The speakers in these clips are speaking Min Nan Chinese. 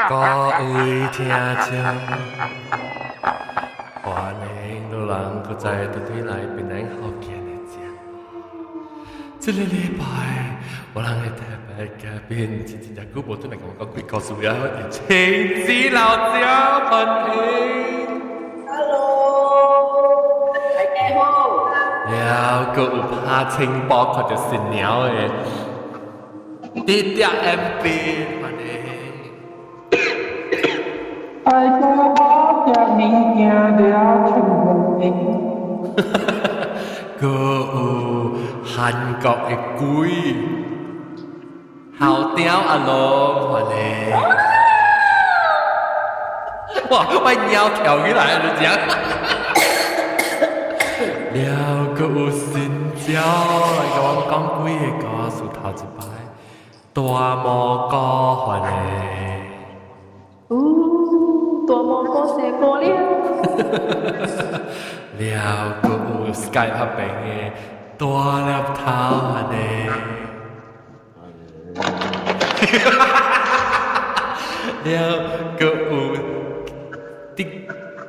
各位聽眾，歡迎路人閣再倒轉來檳榔福建的節目。這个禮拜，我人的特別嘉賓是真正久無轉來共我講鬼故事啊，是青子老姐，歡迎。 Hello，大家好。了，閣有拍清波看著新娘的，滴滴 MB，歡迎。大家好，食物件了出門。閣有韓國的鬼，後雕阿龍，歡迎。哇，我貓跳起來了，你講。了，閣有新椒來共我講幾个故事，頭一擺，大蘑菇，歡迎。哦，大蘑菇生過了。了，閣有 Skype 彼邊的大粒頭，歡迎。了，閣有滴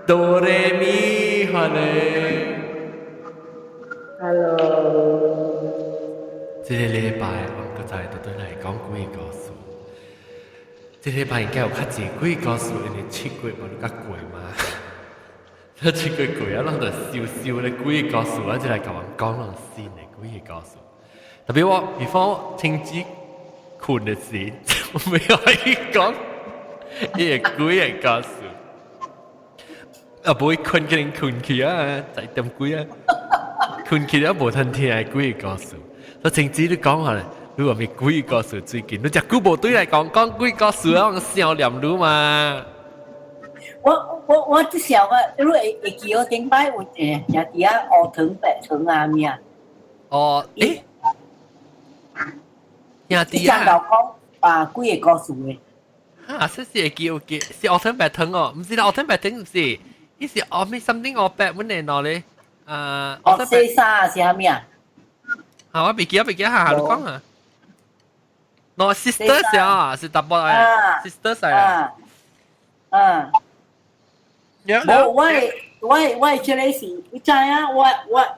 哆來咪，歡迎。 Hello。這个禮拜我閣再倒轉來講鬼故事。這禮拜應該有較濟鬼故事，因為7月無就較過嘛。這7月過啊，攏就燒燒的鬼故事，我就來共人講攏新的鬼故事。特別我 before 青子睏的時，我沒有去講伊个鬼的故事。啊，無會睏可能睏去啊，在點鬼啊？睏去了無通聽鬼故事。所以青子你講下咧，你話咩鬼故事最近？你遮久無轉來講講鬼故事啊，我想念你嘛。我只想啊，你會記我頂擺有一個兄弟啊，烏糖白糖啊咩啊？哦，欸，兄弟啊，講啊，幾个故事的。哈，這是會記有記，是烏糖白糖哦，毋是啦，烏糖白糖毋是，伊是烏咩 something 烏白阮的喏咧，啊，烏西沙是啥物啊？啊，我袂記，我袂記，哈哈，你講啊。喏，sister 啊，是查埔的，sister 啊。啊。無，我的這个是，你知影？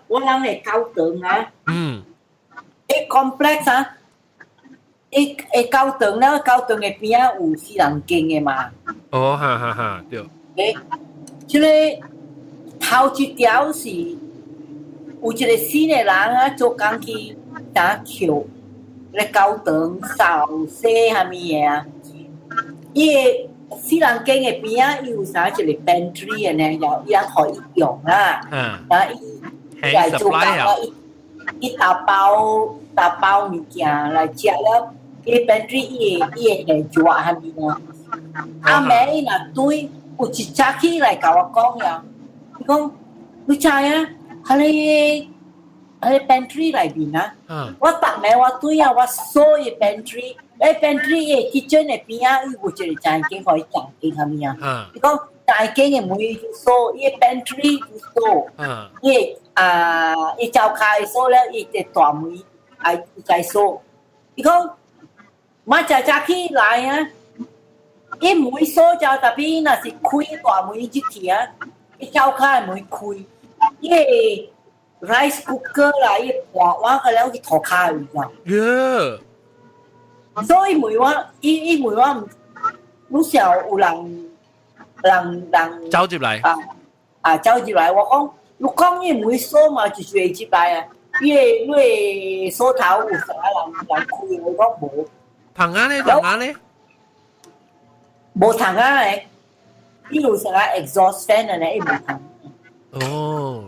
我人的教堂啊。伊 complex 啊，伊會教堂了，教堂的邊仔有四人間的嘛。哦，哈哈哈，對。欸，這个頭一條是有一个新的人啊，做工去打橋，咧教堂掃洗啥物的啊。伊个四人間的邊仔，伊有啥一个 pantry 的呢？又伊通予伊用啦。啊，伊來做工啊，伊伊打包物件來食了，伊 pantry 伊會下熱啥物啊。阿暝伊若對有一早起來共我講呀，伊講你知影？彼个 pantry 內面啊，我逐暝我對啊，我鎖伊 pantry，欸 pantry 伊 kitchen 的邊仔，伊有一個房間予伊藏間啥物啊？伊講房間的門鎖，伊 pantry 鎖，伊啊伊走開鎖了，伊個大門愛再鎖。伊講，嘛早早起來啊，伊門鎖著，特別若是開大門入去啊，伊走開的門開，伊个 rice cooker 啦，伊盤碗個了去塗跤你知影？耶！所以問我，伊問我，你想有人走入來啊啊走入來，我講你講伊門鎖嘛，就是會入來啊。伊个你个鎖頭有啥人開？我講無。窗仔咧，窗仔咧，無窗仔咧，伊有啥 exhaust fan 啊咧，伊無窗。哦。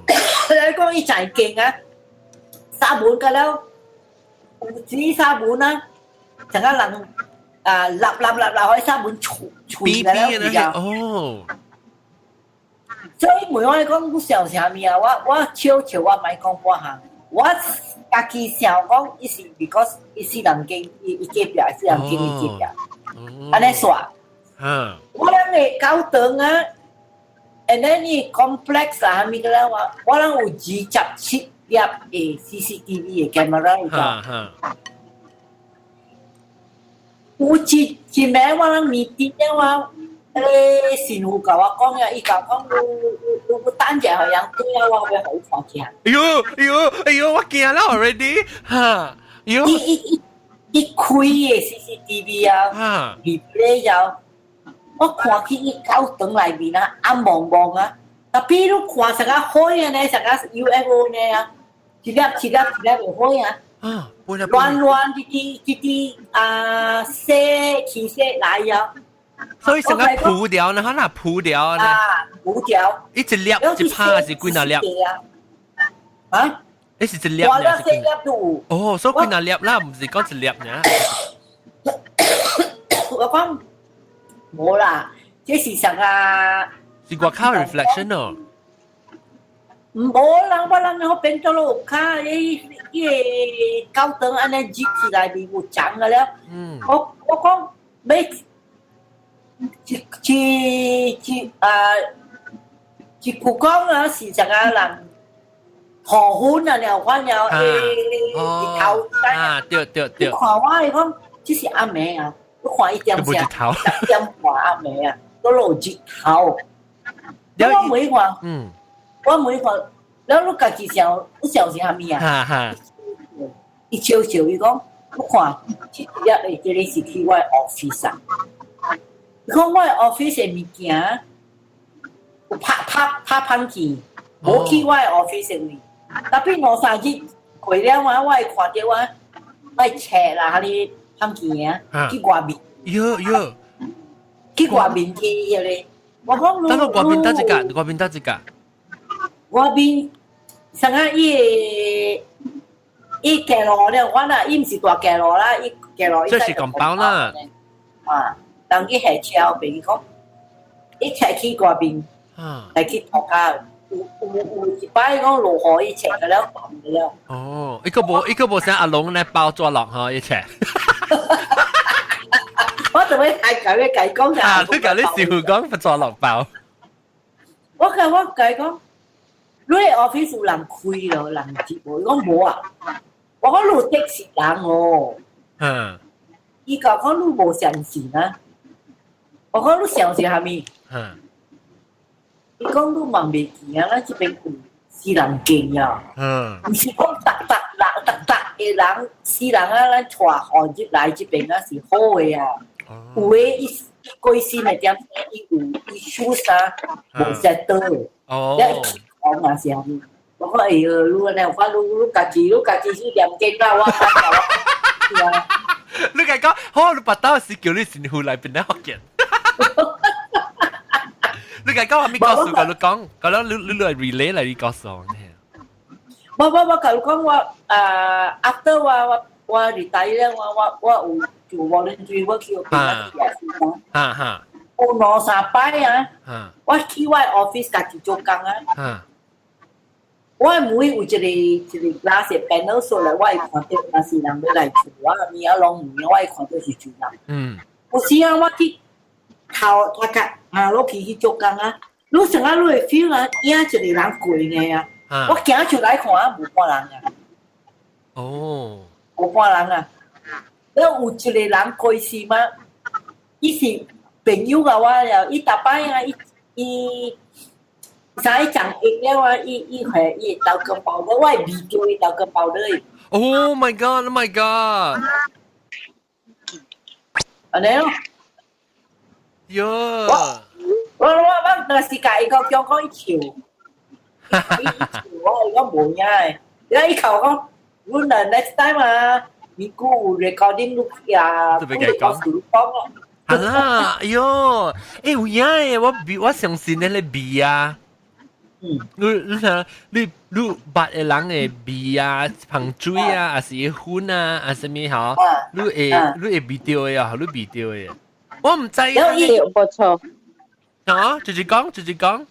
你講伊真勁啊，閂門個了，有紙閂門啊，成個人啊，立立立立開閂門，吹吹個了，哦。所以問我講，你想啥物啊？我笑笑，我莫講半項。我家己想講，伊是 because 伊四人間，伊隔壁四人間伊隔壁，按呢煞。我人的教堂啊，and then 伊 complex 啊，啥物個咧？我人有27粒的 CCTV 的 camera，你知？有一一暝我人面啲了我，彼个神父共我講啊，伊共講你你你等者予人對啊，我欲予伊看見。哎喲哎喲哎喲，我驚啦 already 哈，喲。伊伊伊伊開的 CCTV 啊，replay 了，我看去伊教堂內面啊，暗濛濛啊，tapi 你看啥個火啊呢，啥個 UFO 呢啊，一粒一粒一粒的火啊。啊，亂亂這啲這啲啊，色氣色來啊。所以成個鋪掉呢，可能鋪掉呢。啊，鋪掉。一粒一拍是幾若粒？啊？你是一粒呢？我四粒都有。哦，所以幾若粒啦，唔是講一粒呢。我講無啦，這是啥個？是外口 reflection 哦。無人，我人好變做咯，較伊伊個教堂按呢熱起來面有長個了。我我講欲一一一啊，一句講啊是啥個人黃昏啊了，反了誒日頭啊，對對對。你看我伊講，這是暗暝啊，你看一點啥？10點半暗暝啊，都落日頭。我每看，我每看，了你家己想，你想是啥物啊？哈哈。伊笑笑，伊講，你看，這一粒的這个是去我的 office 啊。伊講我的 office 的物件，有拍拍拍香去，無去我的 office 的位。tapi 兩三日過了啊，我會看著我，我的冊啦，哈哩香去啊，去外面。喲喲。去外面去彼个。我講等我外面佗一個，外面佗一個。外面，啥個伊個伊街路了，我若伊毋是大街路啦，伊街路。這是 compound 啦。啊，人去下車，袂記講，伊車去外面，來去塗跤，有有有一擺講落雨，伊車個了斷了。哦，伊閣無伊閣無像阿龍咧包紙落吼，伊車。我做咩係咁樣計講？啊，你共你師傅講紙落包。我共我共伊講，你 office 有人開咯，人接無？伊講無啊。我講你有的士人哦。伊共講你無相信啊。我講你相信啥物？伊講你嘛袂記啊，咱這邊有私人間啊。毋是講逐逐人逐逐個人私人啊，咱帶予入來這邊啊是好的啊。有的伊過身的點，伊有伊 shoes 啊，無 settle 的。哦。一講啊是啥物？我講哎喲，你按呢有法，你你家己你家己去念經啦，我我啊。你共講，好，你腹兜是叫你神父來變咧福建。你共講啥物故事？共你講，共你你你來 relay 來你告訴我。我我我共你講我啊，after 我我我 retire 了，我我我有做 voluntary work 去邊個去啊？哈哈。有兩三擺啊，我去我 office 家己做工啊。我門有一個一個 glass panel 出來，我會看著若是人欲來厝，我物仔攏門，我會看著是厝人。有時啊，我去頭頭殼啊，落去去做工啊，你成啊，你會 feel 啊，影一個人過呢啊。我行出來看啊，無半人啊。哦。無半人啊。了有一個人過世嗎？伊是朋友共我了，伊逐擺啊，伊伊。啥伊長疫了啊，伊伊會伊豆羹包的，我會味著伊豆羹包的。 Oh my god! Oh my god! 按呢咯。喲。我我我我若是共伊講講講伊笑，伊笑我伊講無影的，了伊共我講，阮若 next time 啊，如果有 recording 你啊，特別講講啊啦，哎喲，欸有影的，我我相信那个味啊。你你睇，你你捌的人的味啊、香水啊，還是薰啊，還是啥物吼？你會你會味著的啊，你味著的。我毋知。無錯。啊，就是講，就是講。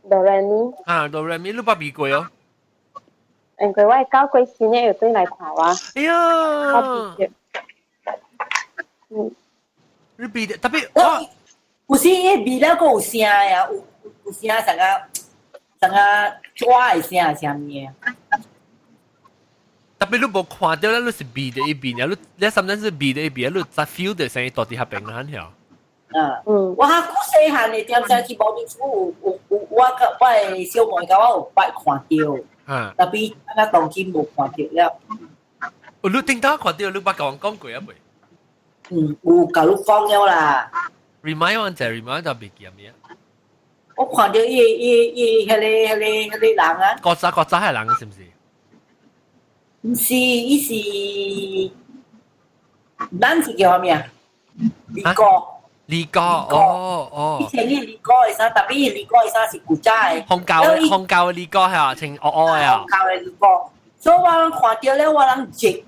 哆來咪。啊，哆來咪，你捌味過哦？因為我的狗過身呢，有轉來看我。哎呀！我味著。嗯。你味著，tapi 我有時伊味了閣有聲呀，有有聲啥個？啥個抓的聲啥物的？特別你無看到咧，你是避佇一邊，你你甚至是避佇一邊，你才 feel 到聲音到底遐邊啦，曉。啊，我較古細漢的點鐘去無民厝有有有我個我的小妹佮我有捌看著，特別啊當今無看著了。哦，你頂當看著，你捌共我講過啊未？嗯，有共你講了啦。 Remind 我者，remind 就袂記咩？我看著伊伊伊彼個彼個彼個人啊。國早國早係人是毋是？毋是，伊是，咱是叫啥物啊？李哥。李哥，哦哦。以前伊李哥的衫，特別伊李哥的衫是古早的。紅教的紅教的李哥係啊，穿烏烏的啊。紅教的李哥，所以我人看著了，我人熱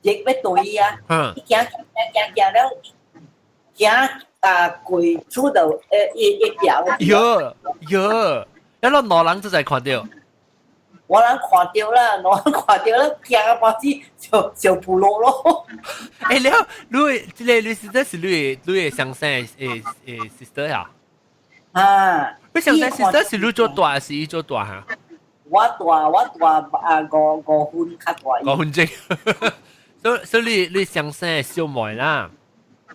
熱欲對伊啊。伊行行行行了，行啊過出到一一條。喲喲，一落兩人就在看著。我人看著啦，兩人看著了，驚啊半死，就就不落咯。欸，了，你這個你是這是你的相生的誒誒 sister 啊？啊！你相生 sister 是你做大還是伊做大哈？我大，我大啊五分較大。 5分鐘。所以你相生的小妹啦。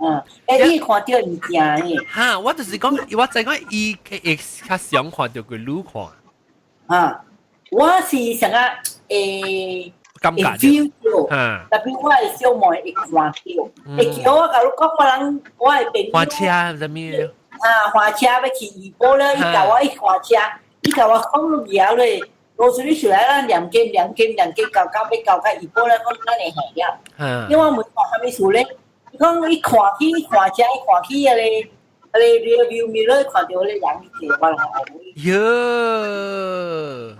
嗯，欸，你看著物件的。哈，我就是講，我知講伊會較常看著過你看。啊。我是啥個會感覺 feel 著，特別我的小妹會看著，會叫我共你講，我人我的朋友。換車啥物？啊，換車欲去怡保了，伊共我一換車，伊共我講你搖咧，老師你出來咱兩間兩間兩間到到欲到較怡保咧，講咱會下了。因為我問講啥物事咧？伊講伊看起換車，伊看起彼個 rear view mirror 看著彼個人去坐我人後尾。喲！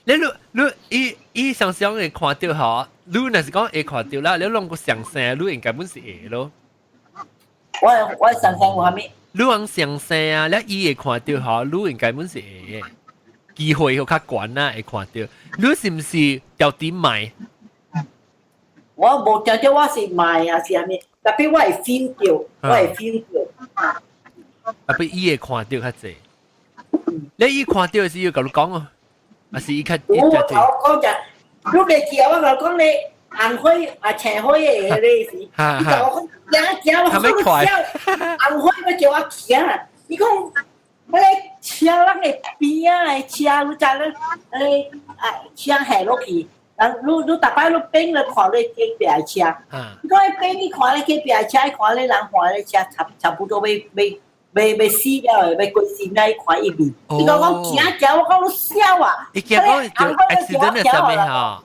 你你你伊伊常常會看著吼，你若是講會看著啦，你攏個相生，你應該本是會咯。我相生有啥物？你講相生啊，你伊會看著吼，你應該本是會的，機會較懸啊，會看著。你是毋是調點賣？我無聽著我是賣啊是啥物，特別我會 feel 著，我會 feel 著。特別伊會看著較濟。你伊看著是要共你講哦。啊是伊較我我講者，你袂記啊？我共講你紅火啊青火的彼個是，伊共我講行行，我講你笑，紅火欲叫我行，伊講彼個車人的邊仔的車，你知咧？彼個啊車下落去，人你你逐擺你變咧看咧隔壁的車，伊講彼變你看咧隔壁的車，伊看咧人看咧車差差不多欲欲。欲欲死了的，欲過身來看伊面。伊講講行行，我講你痟啊！伊驚講著 accident 的啥物吼？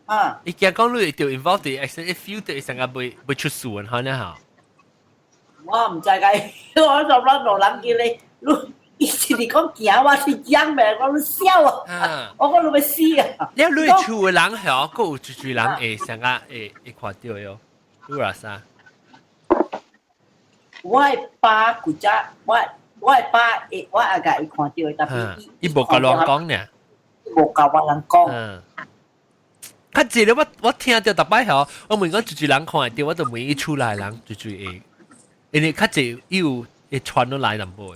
啊！伊驚講你會著 involve 佇 accident，feel 著成個袂袂出事的，呢吼。我毋知該，我就攏路人記咧，你伊是講行，我是講袂，我你痟啊！我講你欲死啊！你你厝的人吼，閣有一濟人會成個會會看著喲，你話啥？我的爸古早，我我的爸會，我也共伊看著，特別伊無共人講呢，無共別人講。嗯，較濟咧，我我聽著逐擺吼，我問講一濟人看會著，我就問伊厝內人一濟會，因為較濟伊有會傳落來淡薄。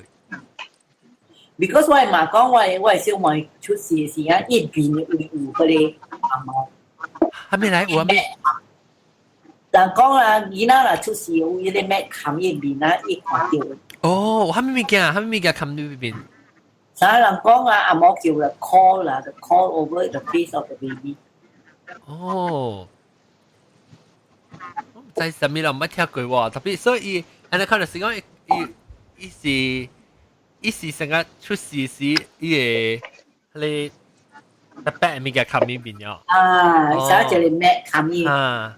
Because 我的媽講，我的小妹出事的時間，伊面有有彼個紅毛。還沒來，有啥物？人講啊，囡仔若出事有彼個物含伊面啊，伊看著。哦，啥物物件？啥物物件含你面？啥人講啊？阿毛叫啦，call 啦，the call over the face of the baby。哦，我毋知啥物啦，毋捌聽過喎。特別所以，按呢可能是講伊伊是伊是成個出事時，伊會彼個特別物件含伊面了。啊，啥一個物含伊，含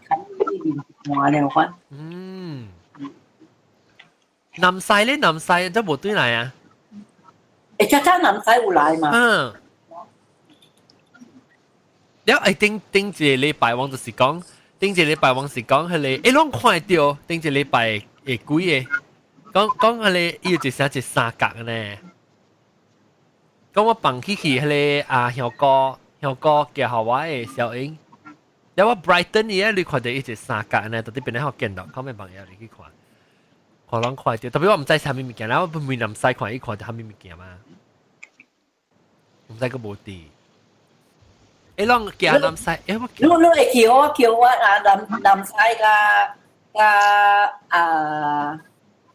伊面換了款。嗯，南西咧，南西都無對來啊。欸，遮遮南西有來嘛？嗯。了，欸，頂頂一個禮拜，我就是講，頂一個禮拜我是講彼個，欸，攏看會著，頂一個禮拜會幾個，講講彼個伊有一聲一三角呢。講我放起去彼個啊香哥香哥寄予我的小英，了我 Brighton 伊你看著伊一三角呢，到底邊咧好見到，後面朋友你去看，可能看著，特別我毋知啥物物件，然後我問南西看，伊看著啥物物件嘛，毋知閣無佇。會攏行南西，欸我你你會叫我叫我啊南南西加加啊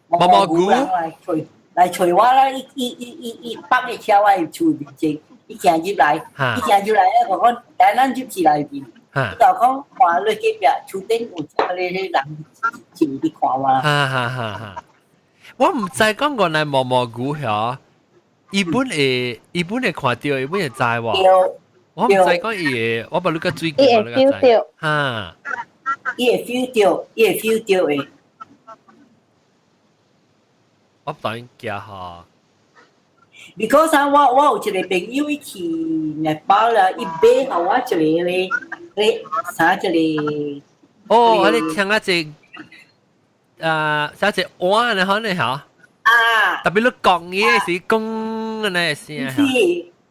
毛毛菇人來揣來揣我啦！伊伊伊伊伊放個車我厝面前，伊行入來，伊行入來咧，我講帶咱入去內面。伊就講看你隔壁厝頂有一個人進去看我啦。哈哈哈哈！我毋知講原來毛毛菇遐，伊本會伊本會看著，伊本會知喎。我毋知講伊會，我把你個水伊會 feel 著。哈，伊會 feel 著，伊會 feel 著的。我當然驚吼。 Because 啊，我我有一個朋友伊去內包啦，伊買予我一個咧咧啥一個。哦，我你聽啊隻，啊啥隻碗咧，可能嚇。啊！特別你講嘢時講嗰聲。是，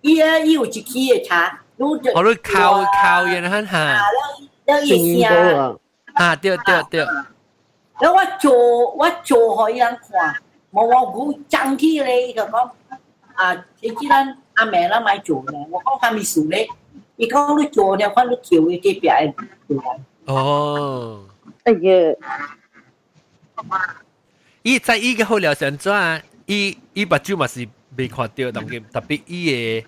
伊啊，伊有一支的茶，你就。我你靠靠嘢咧，嚇。啊，了了伊聲。啊，對對對。了我做我做予伊人看，無我估漲起咧，伊就講。啊，這既然阿妹咱莫做咧，我講啥物事咧？伊講你做了，看你叫伊隔壁的做。哦。哎呀！伊在伊個好療上怎？伊伊目睭嘛是未看著，當然特別伊會，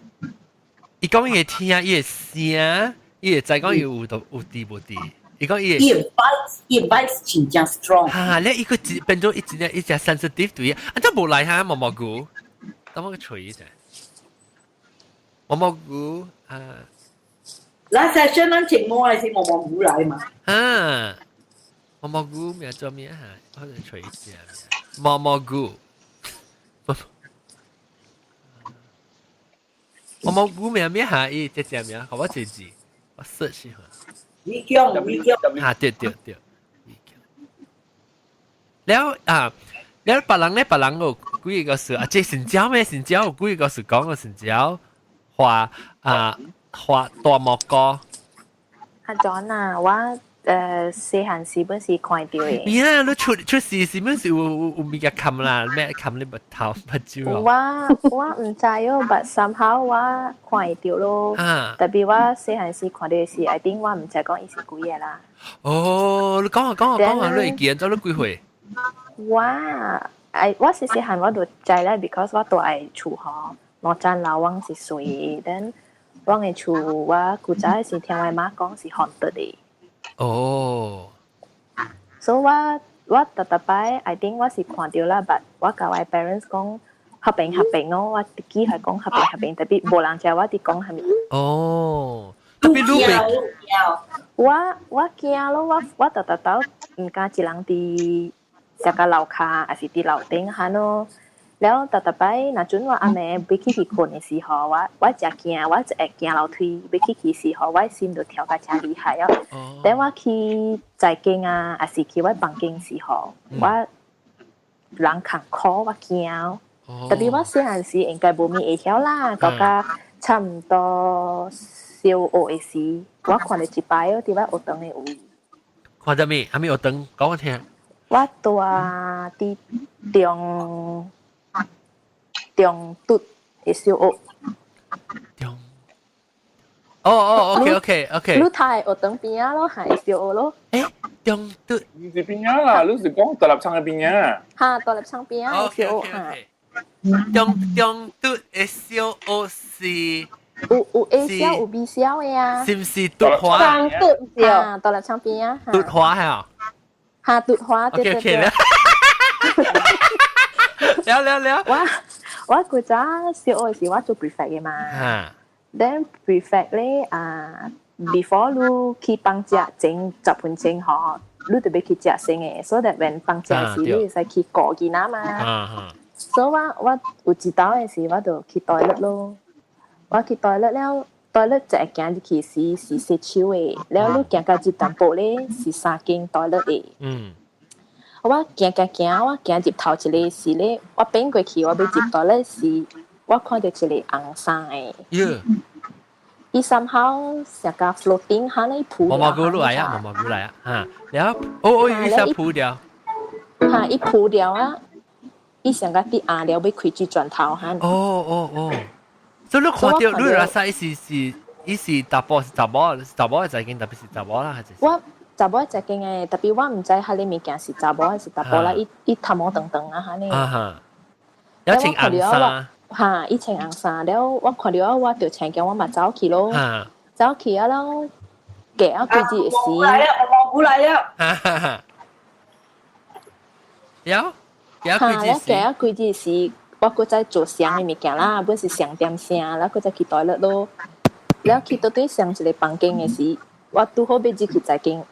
伊講伊會聽，伊會聲，伊會知講伊有有佇無佇。伊講伊會。伊 vibe 伊 vibe 真正 strong。哈，咧伊個變做伊真正伊真 sensitive 對，啊，這無來哈毛毛菇。等我個揣一下，毛毛菇啊！那 session 咱節目還是毛毛菇來嘛？啊，毛毛菇名做咩哈？我嚟揣一下，毛毛菇，毛毛菇名咩哈？伊這隻名，好我一字，我 search 下。你叫你叫，啊對對對，了啊。了別人咧，別人有幾個事啊？這神蕉咩？神蕉有幾個事講個神蕉話啊畫大蘑菇。阿 John 啊，我誒細漢時本是看著的。咩啊？你出出事時本是有有有物件冚啦，咩冚你目頭目睭哦。我我毋知哦，but somehow 我看會著咯。特別我細漢時看著時，I think 我毋知講伊是幾個啦。哦，你講啊講啊講啊，你會記得你幾歲？我哎，我細細漢我就知啦，because 我住佇厝吼，兩層樓阮是水，then 阮的厝我古早時聽我媽講是 haunted 的。哦。所以我我逐逐擺，I think 我是看著啦，but 我共我 parents 講合併合併哦，我記係講合併合併，特別無人知我佇講啥物。哦，特別你袂我我驚咯，我我逐逐晝毋敢一人佇食個樓跤，抑是佇樓頂哈咯。了逐逐擺，若陣我暗暝欲起去睏的時候，我我誠驚，我一會行樓梯欲起去時候，我心就跳甲誠厲害哦。等我去在間啊，抑是去我房間時候，我人囥苦，我驚。特別我細漢時應該無物會曉啦，到甲差毋多小學的時，我看著一擺哦，佇我學堂的位。看著物？啥物學堂？講我聽。我住佇中中拄的小學。中。哦哦，OK OK OK。你讀的學堂邊仔咯，係小學咯。欸，中拄。毋是邊仔啦，你是講獨立廠的邊仔。哈，獨立廠邊仔的小學哈。中中拄的小學是。有有 A 小有 B 小的啊。是毋是拄華？中拄啊，獨立廠邊仔。拄華係啊。哈，拄華對對對。了了了。我我古早小學時我做 prefect 的嘛。Then prefect 咧啊，before 你去放假前10分鐘吼，你就欲去食先的，so that when 放假時你會使去顧囡仔嘛。所以我我有一晝的時我就去 toilet 咯，我去 toilet 了，toilet 一行入去時是洗手的，了你行到一淡薄咧是三間 toilet 的。我行行行，我行入頭一個時咧，我變過去，我欲入 toilet 時，我看著一個紅衫的。伊 somehow 成個 floating 哈咧浮。毛毛菇來啊，毛毛菇來啊，哈，然後哦哦，伊先浮掉。哈，伊浮掉啊！伊成個佇壓了欲開水轉頭哈。哦哦哦，所以你看著你來使是是伊是查埔是查某，查某的在間，特別是查某啦，還是？我查某在間的，特別我毋知彼个物件是查某還是查埔啦，伊伊頭毛長長啊，哈呢。啊哈，有穿紅衫。哈，伊穿紅衫了，我看著啊，我著青驚，我嘛走去咯。走去啊了，過啊幾日時。來了，我來了。哈哈哈。了，過哈，了過啊幾日時，我閣再做相的物件啦，本是上點聲，了閣再去 toilet 咯。了去到底上一个房間的時，我拄好欲入去在間，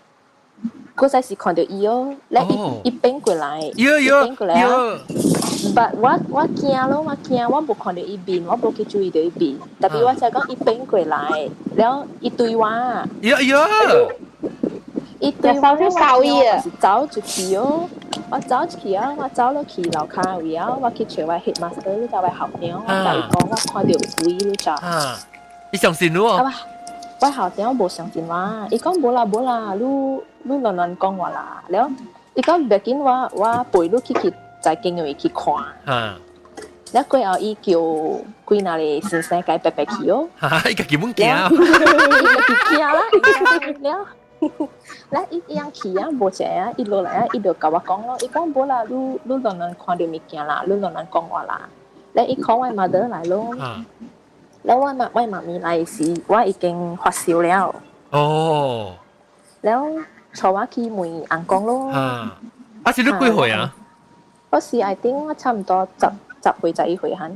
閣再是看著伊哦，了伊伊變過來，伊變過來啊。But 我我驚咯，我驚，我無看著伊面，我無去注意著伊面。特別我才講伊變過來，了伊對我。喲喲，伊對我，我是走出去哦。我走出去啊，我走落去樓跤位啊，我去揣我 headmaster，你知我校長，我共伊講我看著有鬼，你知。啊，伊相信你哦？我校長無相信我，伊講無啦無啦，你你亂亂講話啦。了，伊講袂緊，我我陪你去去在間位去看。了過後，伊叫幾若个先生共伊白白去哦。哈，伊家己毋驚。伊家己驚啦，了。了伊伊樣去啊，無一啊，伊落來啊，伊就共我講咯，伊講無啦，你你亂亂看著物件啦，你亂亂講話啦。了伊 call 我 mother 來咯。了我媽我媽咪來時，我已經發燒了。哦。了，帶我去問翁公咯。啊，啊是你幾歲啊？我是 I think 我差毋多十十歲十一歲漢。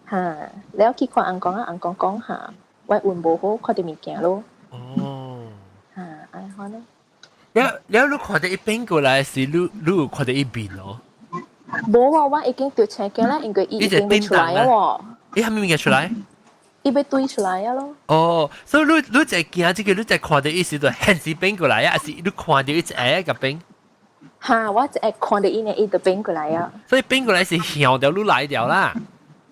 哈，了去看翁公啊，翁公講哈，我運無好，看著物件咯。哦。哈，按呢款咯。了了，你看著伊變過來時，你你有看著伊面哦？無啊，我已經著青驚啦，因為伊已經欲出來啊喎。伊啥物物件出來？伊欲對出來啊咯。哦，所以你你在驚這個，你在看著伊時就現時變過來啊，還是你看著伊一下個變？哈，我一看著伊呢，伊就變過來啊。所以變過來是向著你來著啦。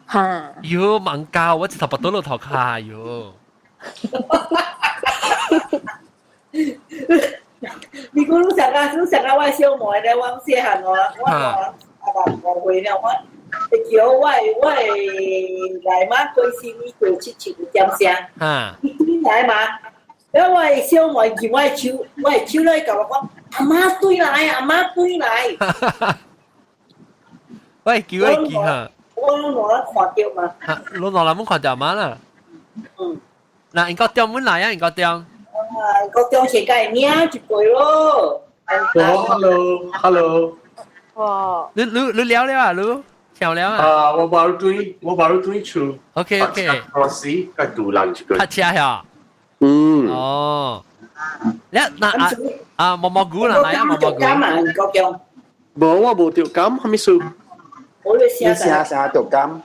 哈。喲，猛教我一頭腹倒落頭跤喲。你講你上個你上個我小妹咧，我細漢我我阿爸誤會了，我會叫我我來媽過身伊做七七點聲，伊對來嘛，了我的小妹握我的手，我的手咧共我講，阿媽對來，阿媽對來。喂，叫我記哈。我攏兩人看著嘛。哈，攏兩人看著阿媽啦。嗯。嗱，𪜶高中來啊，𪜶高中。啊，高中先共伊領一杯咯。 Hello，Hello。哇！你你你了了啊，你跳了啊？啊，我無對，我無對厝。 OK OK。我死，個獨人一個。拍車呀？嗯。哦。你那啊啊毛毛菇啦，來啊毛毛菇。高中。無，我無著監，啥物事？我咧寫寫啥著監？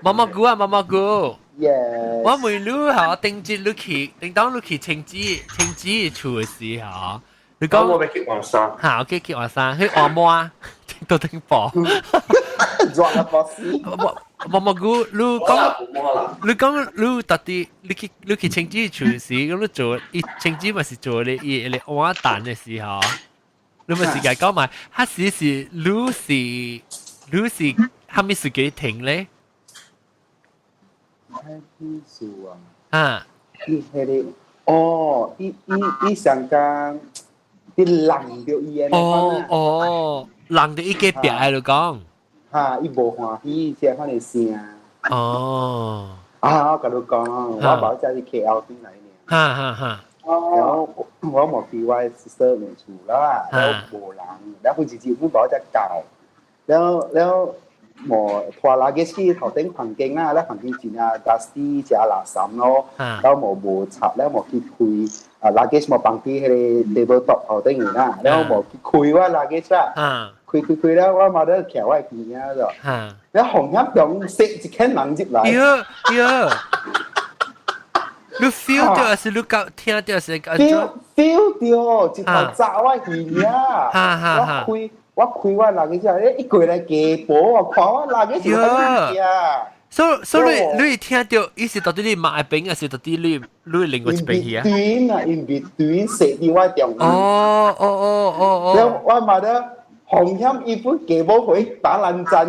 毛毛菇啊，毛毛菇。 Yes。我問你嚇，頂節你去，頂當你去清子清子厝的時候，你講我欲去換衫。嚇，我去去換衫，去按摩，到頂播。熱啊，博士。毛毛菇，你講你講你到底你去你去清子厝時，咁你做伊清子咪是做你伊個碗蛋的時候，你咪是共講埋，彼時是你是你是啥物事叫停咧？咩事啊？啊！伊彼个哦，伊伊伊上講你弄著伊的。哦哦，弄著伊隔壁的就講。哈，伊無歡喜，才款的聲。哦。啊，我共你講，我某才是 KL 轉來爾。哈哈哈。然後我無去我 sister 的厝啦，了無人，了佢直接阮某才到，了了無拖 luggage 去頭頂房間啊，了房間真正 dusty，誠垃圾咯，了無無擦，了無去開，啊 luggage 無放佇彼个 table top 頭頂面啦，了無去開我 luggage 啦，開開開了，我媽咧徛我邊仔咗，了紅險中塞一間人入來。喲喲。你 feel 著還是你講聽著是？feel feel 著，一頭扎我耳仔，我開我開我 luggage 欸，一過來雞婆，我看我 luggage 是啥物件？所所以你你聽著，伊是到底你媽的邊，還是到底你你另外一邊去啊？ in between 啊，in between 踅佇我中間。哦哦哦哦哦。了我媽咧，紅險伊本加無回打冷戰。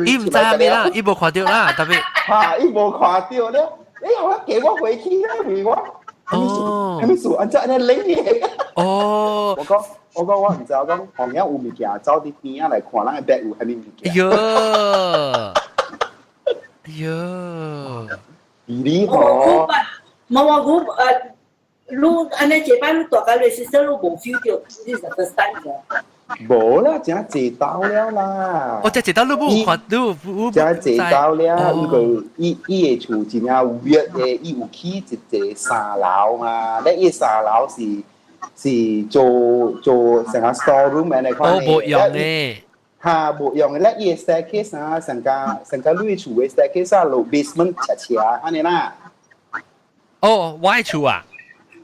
伊毋知啥物啦，伊無看著啦，特別。嚇，伊無看著了，你好啦，加無回去啦，為我。哦，啥物事？按怎按呢冷嘅？哦，我講我毋知，我講紅險有物件走佇邊仔來看，咱的 bag 有啥物物件。喲，喲，你吼，無我我你按呢這擺你大家你是說你無 feel 著，你是 first time 嘅。無啦，真濟刀了啦。我這濟刀你無看，你有真濟刀了，因為伊伊的厝真正 weird 的，伊有起一個三樓嘛，咧伊三樓是做做成個 store room 按呢款。哦，無用的。哈，無用的，咧伊的 staircase 啊，成個成個你厝的 staircase 啊，落 basement 斜斜按呢啦。哦，我的厝啊。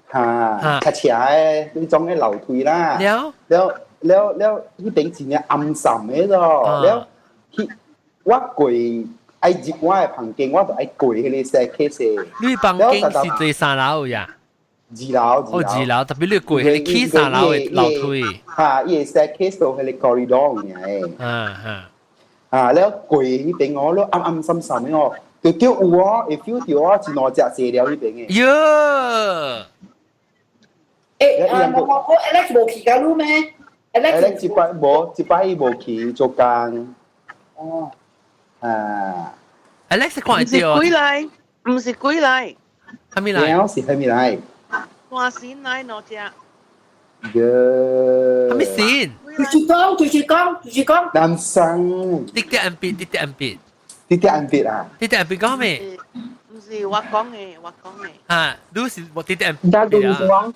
哈，斜斜的彼種的樓梯啦。了。了。了了，彼邊真正暗沉的咯。了，彼我過愛入我的房間，我就愛過彼個 staircase。你房間是佇三樓呀？二樓。哦，二樓，特別你過彼個起三樓的樓梯。哈，伊個 staircase 到彼個 corridor 爾。嗯嗯。啊，了過彼邊哦，了暗暗沉沉的哦，就叫有哦，會 feel 著哦，一兩隻坐了彼邊的。喲！欸，啊，我我 Alex 無去共你咩？ Alex 這擺無，這擺伊無去做工。哦。啊。 Alex 看會著。毋是鬼來，毋是鬼來。啥物來？了是啥物來？山神來兩隻。喲。啥物神？就是講，就是講，就是講。男生。滴滴按別，滴滴按別。滴滴按別啊？滴滴按別講咩？毋是我講的，我講的。啊，你是我滴滴按別啊？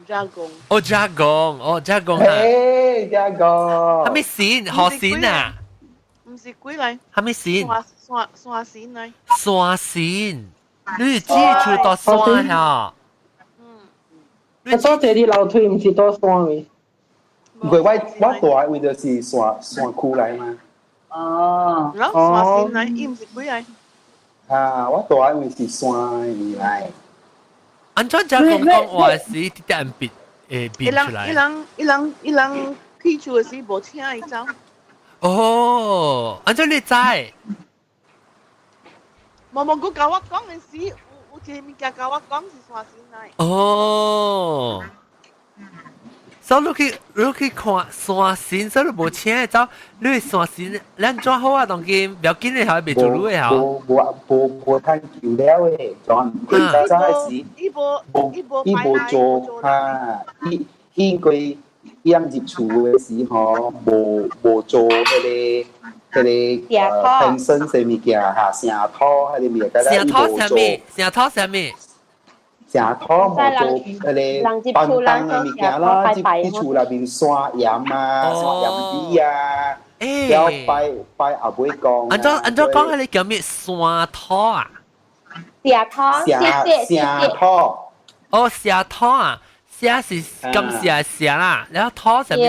加工。哦，加工，哦，加工啊！誒，加工。啥物神？何神啊？毋是鬼來。啥物神？山山山神來。山神，你是指厝到山嚇？嗯。我坐這裡樓梯毋是到山的。因為我我住的位就是山山區來嘛。哦。山神來，伊毋是鬼來。啊，我住的位是山的來。按怎加工講話是直接按變誒變出來？伊人伊人伊人去厝的時無請伊走。哦，按怎你知？無無，佮共我講的時，有有一個物件共我講是山神來。哦。所以你去你去看山神，所以你無請伊走，你山神咱怎好啊？當今不要緊的，還袂做你的吼。無無無無趁求了的，怎佢早早時，伊無伊無伊無做哈，伊伊過伊通入厝的時吼，無無做彼個彼個pension 啥物件哈，城土彼個物件，城土啥物？城土啥物？城土無做彼個板凳的物件啦，佇佇厝內面刷鹽啊，刷鹽米啊，了拜拜後尾公。按怎按怎講？彼個叫咩山土啊？城土，城土。哦，城土啊，謝是感謝謝啦，然後土啥物土？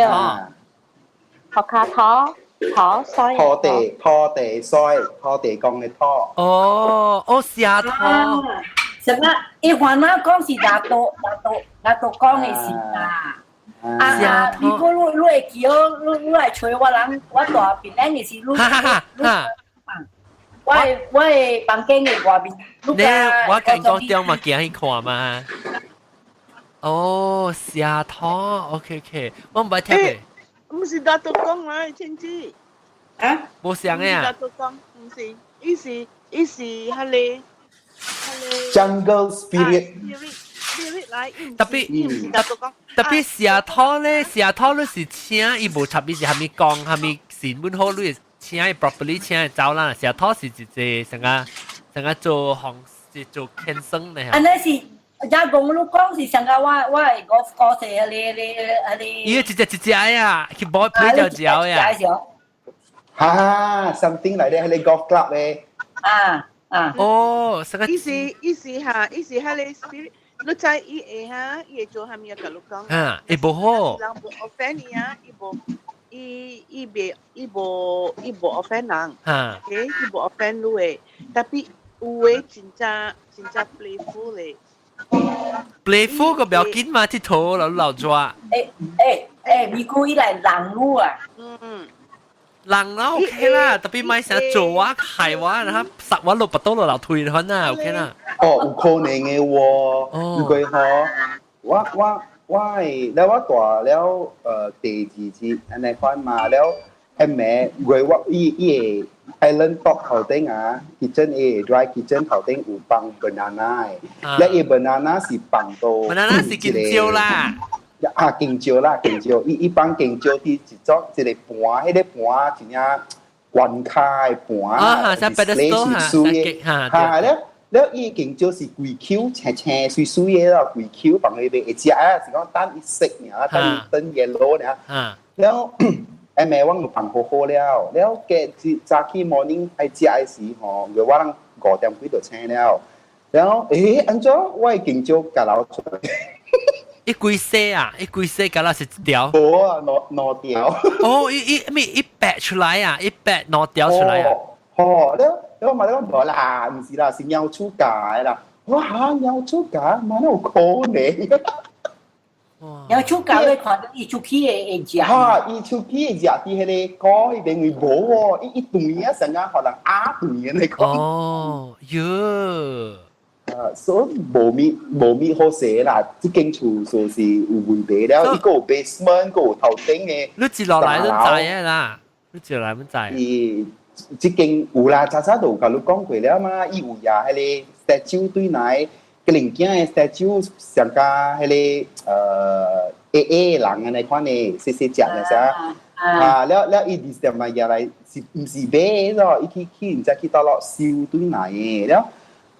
學卡土。土水。土地土地水，土地公的土。哦，哦，城土。什麼？伊番仔講是拿刀拿刀拿刀講的是啦。啊！如果你你會記哦，你你來揣我人，我蹛檳榔的是你你，我的我的房間的外面。你我跟講中嘛，行去看嘛。哦，城土，OK OK，我毋捌聽過。毋是拿刀講來，千子。啊？無相的啊。拿刀講，毋是，伊是伊是彼个。 Jungle spirit。 spirit 來，特別特別城土咧，城土你是請伊無插伊是啥物公，啥物神本好，你請伊 properly 請伊走啦。城土是一個成個成個做行是做天生的。按呢是，也講你講是上個我我係我我是彼個彼個。伊一隻一隻呀，去摸皮就嚼呀。哈，something like that，彼個 golf club 咧。啊。啊！哦，這個伊是伊是哈，伊是彼個 spirit，你知伊會哈，伊會做啥物啊？共你講。啊，會無好。人無 offend 伊啊，伊無，伊伊袂，伊無，伊無 offend 人。啊。 OK，伊無 offend 你的，特別有的真正真正 playful 咧。 playful 個不要緊嘛，𨑨迌老老抓。欸欸，欸，美國伊來人路啊。人啦 OK 啦，特別買成做啊害我，然後殺我落巴刀落樓推可能 OK 啦。哦，有可能嘅喎，如果嗬，我係了我大了第二節按呢款嘛了，係咪為我伊伊個 island top 頭頂啊，kitchen 伊 dry kitchen 頭頂有放 banana 嘅，了伊 banana 是放到 banana 是香蕉啦。啊，香蕉啦，香蕉，伊伊放香蕉佇一種一個盤，彼個盤真正關卡的盤，啊，像 pedestal 哈，哈，了了伊香蕉是規球青青媠媠的咯，規球放彼邊會食啊，是講等伊熟爾，等伊等 yellow 爾，了下暝我就放好好了，了過早起 morning 愛食的時吼，因為我人5點幾就醒了，了欸，按怎我的香蕉共流出來？一規細啊，一規細，敢若是一條。無啊，兩條。哦，伊伊咩一白出來啊，一白兩條出來啊。哦，了了我嘛咧講無啦，毋是啦，是貓鼠咬的啦。我哈貓鼠咬，嘛哪有可能？貓鼠咬你看到伊出去會會食。哈，伊出去會食佇彼個鍋彼邊位無喎，伊伊斷啊，成個予人壓斷的那個。哦，喲。所以無物好勢啦，這間厝說是有問題了，伊閣有 basement，閣有頭頂的。你接落來都知的啦，你接落來都知。伊這間有啦，早早就有共你講過了嘛，伊有也彼個 statue 對來，個零件的 statue 上加彼個矮矮人按呢款的，細細隻的啥。啊，了了伊二十嘛也來是毋是買咯？伊去去毋知去佗落收對來的了。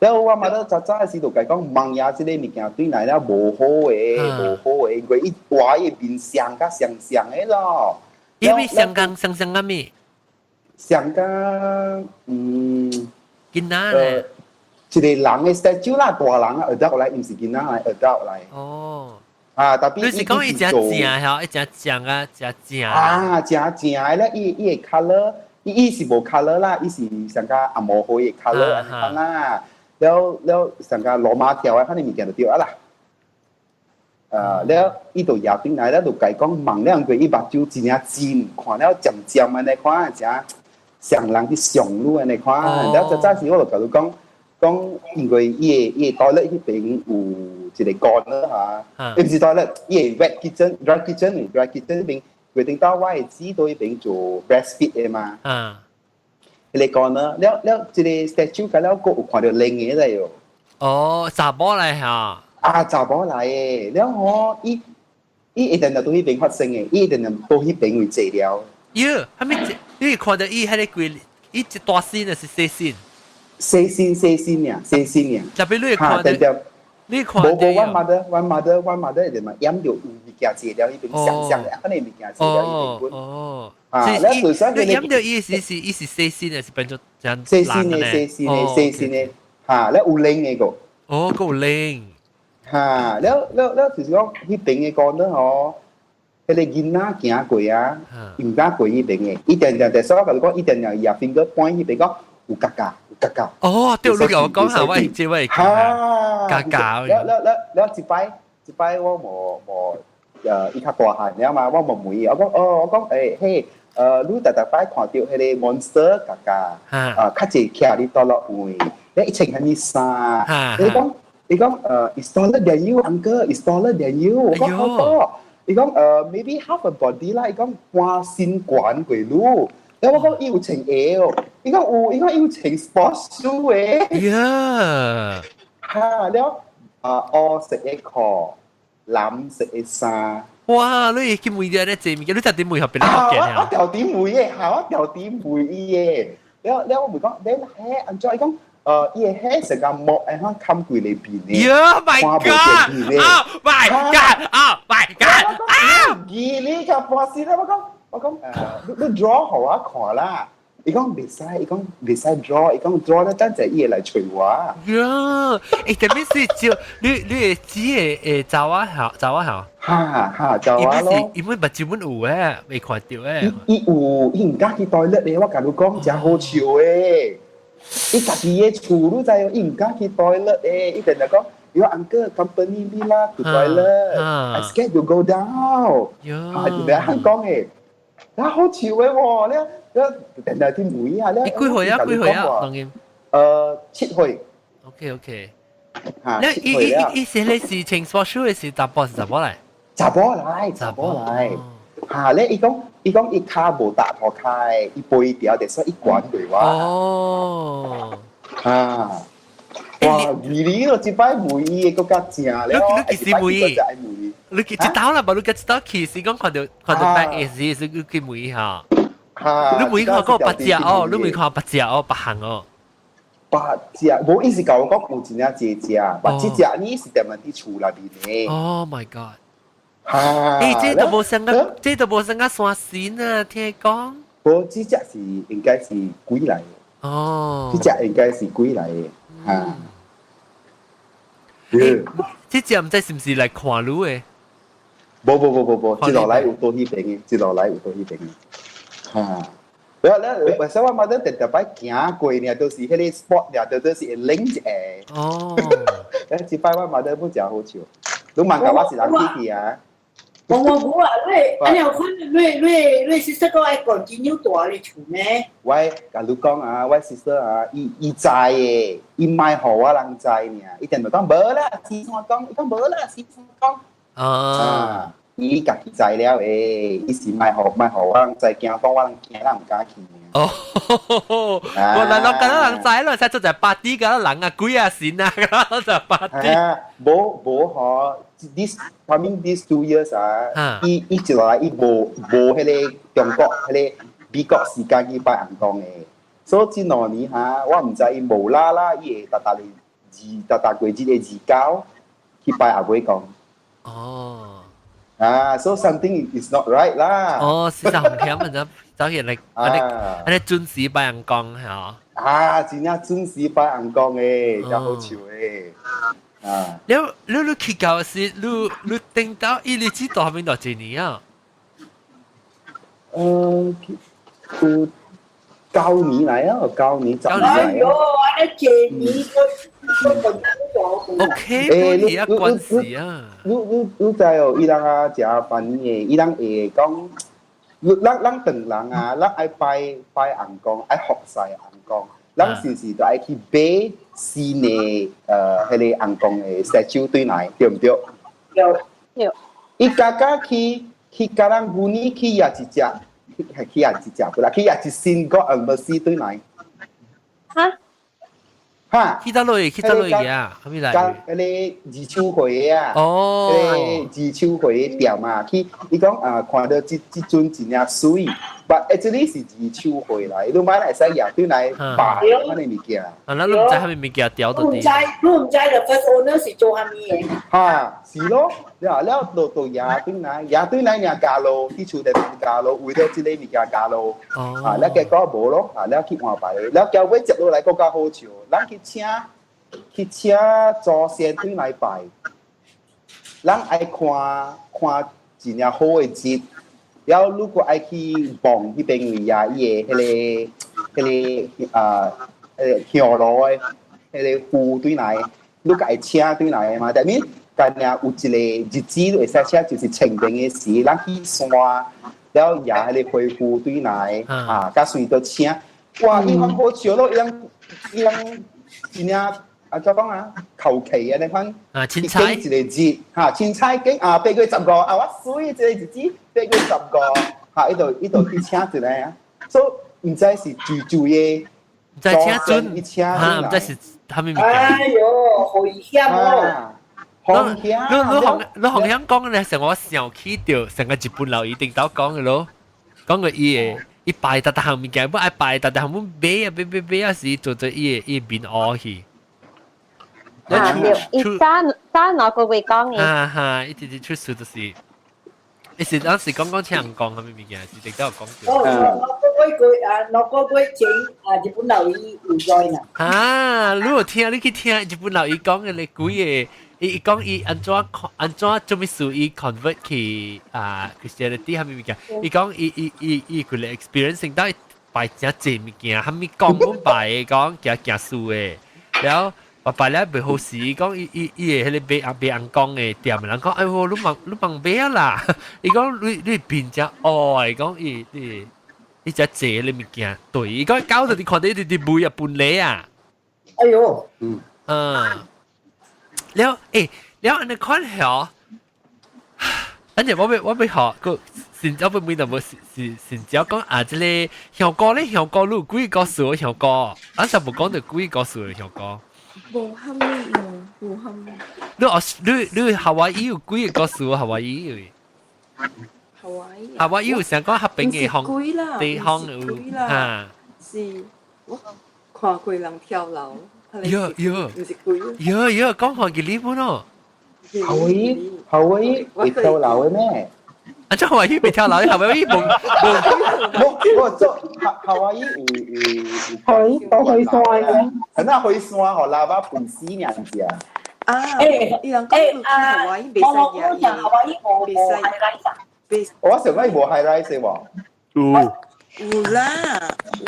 了我嘛咧早早的時就共伊講，望也這個物件對來了無好的，無好的，因為伊畫伊面像甲像像的咯。伊咪相共相像個咩？像甲嗯，囡仔咧，一個人的 statue 啦，大人啊，adult 來，毋是囡仔來，adult 來。哦。啊，特別你是講伊誠正吼，伊誠正啊，誠正。啊，誠正的咧，伊伊的 colour，伊伊是無 colour 啦，伊是上較紅毛灰的 colour 按呢款啦。了了，上個羅馬條啊，反正物件就對啊啦。了伊就舉轉來了，就共伊講望兩過伊目睭真正尖，看了尖尖按呢款，誠像人去上路按呢款。了早早時我就共你講講，因為伊的 toilet 彼邊有一個 corner 嚇，毋是 toilet，伊的 wet kitchen、dry kitchen、dry kitchen 彼邊，規定到我的姊佇彼邊做 breastfeed 的嘛。彼個 corner，了了這個 statue 甲了閣有看著兩个來喲。哦，查某來嚇。啊，查某來的，了吼，伊伊一定就佇彼邊發生的，伊一定就佇彼邊位坐了。喲，啥物？你看著伊彼个規，伊一大身抑是細身？細身細身爾，細身爾。特別你會看著，你看無無，阮 mother，阮 mother，阮 mother 一定嘛掩著有物件坐了彼邊，雙雙的，反正物件坐了彼邊本。哦。啊，你就算你掩著伊是是伊是細身的，是變做這細身的，細身的，細身的，哈，了有零的個。哦，閣有零。哈，了了了，就是講彼邊的講咧吼，彼個囡仔行過啊，毋敢過彼邊的，伊定定，所以我共你講，伊定定伊也 finger point 彼邊講有嘎嘎，有嘎嘎。哦，對，你共我講下，我會知我會哈，嘎嘎。了了了了，一擺一擺我無無，伊較大漢了嘛，我無問伊，我講哦，我講欸嘿，你逐逐擺看著彼個 monster 嘎嘎，啊，較濟徛佇佗落位，你伊穿啥物衫？你講。伊講is taller than you, uncle, is taller than you。我講好多。伊講maybe half a body 啦。伊講半身懸過你。然後我講伊有穿鞋哦。伊講有，伊講伊有穿 sports shoe 的。呀！哈了啊，烏色的褲，藍色的衫。哇！你會去問著咧濟物件，你特點問予別人福建啊？我特點問的，哈！我特點問伊的。了了，我問講，你彼按怎？伊講。伊的彼成個木會通冚規個面的。 Oh my god! Oh my god! Oh my god! 啊！記你個半死啦！我講我講你你 draw 予我看啦。伊講袂使，伊講袂使 draw，伊講 draw 咧等陣伊會來揣我。呀！欸，特別是照你你會知的會查某校查某校。哈哈，查某咯。伊本目睭本有誒，未看著誒。伊伊有，伊毋敢去 toilet 咧，我共你講，誠好笑的。伊家己的厝你知哦，伊毋敢去 toilet 的，伊定定講，伊話 uncle accompany me 啦，to toilet，I scared to go down。啊，原來香港嘅，啊好笑嘅喎，你你定定啲妹啊，你幾歲啊？幾歲啊？當然。7歲。 OK。嚇，你7歲啊！伊伊是你事情 sport shoe 嘅是查埔是查某嚟？查埔來，查埔來。嚇，咧伊講伊講伊跤無踏塗跤，伊背條就所以伊管過我。哦。嚇！哇！二年咯，這擺問伊的閣較正咧。你幾時問伊？你一刀啦，無你一刀去是講看到看到白嘅時，是你去問伊嚇。嚇！你問伊看過八隻哦，你問看八隻哦，八項哦。八隻，無伊是共我講有真正濟隻，八這隻呢是踮佇厝內面的。 Oh my god！嚇！欸，這都無像個，這都無像個山神啊，聽講。無，這隻是應該是鬼來的。哦。這隻應該是鬼來的，嚇。這隻毋知是毋是來看你的？無無無無無，接落來有倒彼邊的，接落來有倒彼邊的，嚇。了了，為啥我媽都特特擺行過呢？都是彼個 spot 呢，都都是會冷一下。哦。誒，這擺我媽都不誠好笑。你問甲我是人去去啊？我我無啊，你按呢款，你你你 sister 閣愛 continue 蹛佇厝咩？我共你講啊，我 sister 啊，伊伊知的，伊莫予我人知爾，伊定就講無啦，是怎講？伊講無啦，是怎講？啊。伊家己知了的，伊是莫予莫予我人知，驚講我人驚，咱毋敢去。哦，我來攏敢若人知咯，使做一 party 敢若人啊鬼啊神啊，敢若做 party。無無嗬，this coming these 2 years 啊，伊伊一落來伊無無彼个中國彼个美國時間去拜尪公的，所以這2年哈，我毋知伊無啦啦，伊會逐逐日二逐逐過日的29去拜阿尾公。哦。啊，so something is not right 啦。哦，事實紅險啊，走起嚟，按呢按呢準時拜尪公嚇。啊，真正準時拜尪公的，真好笑的。啊！你你你去到時，你你等到伊你知道後面多幾年啊？有9年來啊，9年10年來。哎喲，按呢幾年我我 O K，欸，你啊關係啊！你你你知哦，伊人啊誠煩的，伊人會講，咱咱唐人啊，咱愛拜拜尪公，愛服侍尪公，咱是毋是都愛去買新的彼个尪公的 statue 對來，對毋對？對對。伊家家去去共人舊年去也一隻，去也一隻，不啦，去也一新個 embassy 對來。哈？哈！去佗落去佗落去啊？啥物來？佮彼个二手貨的啊！哦，彼个二手貨的店啊，去伊講啊，看到這這尊真正媠，but actually 是二手貨來，你買來會使拿轉來擺彼个物件。啊，咱你毋知啥物物件掉到你毋知，你毋知 the first owner 是做啥物的？哈，是咯，了了就就拿轉來，拿轉來爾加路，佇厝內面加路，為了這个物件加路。哦。啊，了結果無咯，啊，了去換別个，了交尾接落來閣較好笑，咱去請去請祖先轉來拜，咱愛看看真正好的日，了如果愛去望彼邊位啊，伊的彼个彼个啊，彼个香爐的彼个符轉來，你共伊請轉來的嘛，但係干爾有一個日子會使請，就是清明的時，咱去山，了拿彼個灰符轉來，啊，佮隨都請，哇，伊款好笑咯，伊人伊人真正啊，怎講啊，求其按呢款，啊，凊彩一個日，哈，凊彩揀啊，8月15啊，我媠這個日子八月十五，哈，伊就伊就去請一個啊，所以毋知是住住的，毋知請準，伊請哈，毋知是啥物物件。哎喲，危險哦！風險。你你紅你紅險講咧，成我想起著，成個日本老一定都講的咯，講個伊的，伊拜逐逐項物件，欲愛拜逐逐項欲買啊買買買啊，是做做伊的伊面烏去。啊對，伊早早2個月講的。哈哈，伊直直出事就是，伊是當時講講請人講啥物物件，是直都有講著。哦，兩個月啊，2個月前啊，日本老伊有 join 啊。啊，你有聽？你去聽日本老伊講的咧幾个？伊伊講伊按怎按怎做物事？伊 convert 去啊 Christianity 啥物物件？伊講伊伊伊伊佢個 experience 到拜誠濟物件，啥物講阮拜的講行行輸的，了爸爸咧袂好時，講伊伊伊會彼个買阿買尪公的店的人講，哎喲，你問你問買啊啦！伊講你你變只哦，伊講伊伊伊只坐你物件，對，伊講搞到你看到伊直直賣啊搬禮啊！哎喲，嗯，了欸，了按呢款曉，等陣我欲我欲學個先，我欲問淡薄是是先只講啊，這个香港咧，香港你有幾個數香港？咱就無講著幾個數香港。無蝦米喲，無蝦米。你哦，你你夏威夷有幾個數夏威夷？夏威夷。夏威夷有成講合併嘅方地方有嚇。是，我看過人跳樓。喲喲，毋是鬼。喲喲，講看見你本咯。夏威夷，夏威夷會跳樓的咩？啊，這夏威夷袂跳樓，夏威夷無無，我做夏夏威夷有有夏威夷都火山嘅，係那火山予拉瓦噴死爾只。啊，伊人講夏威夷袂使夏威夷無無 high rise 啊？我想講伊無 high rise 喎。有。有啦，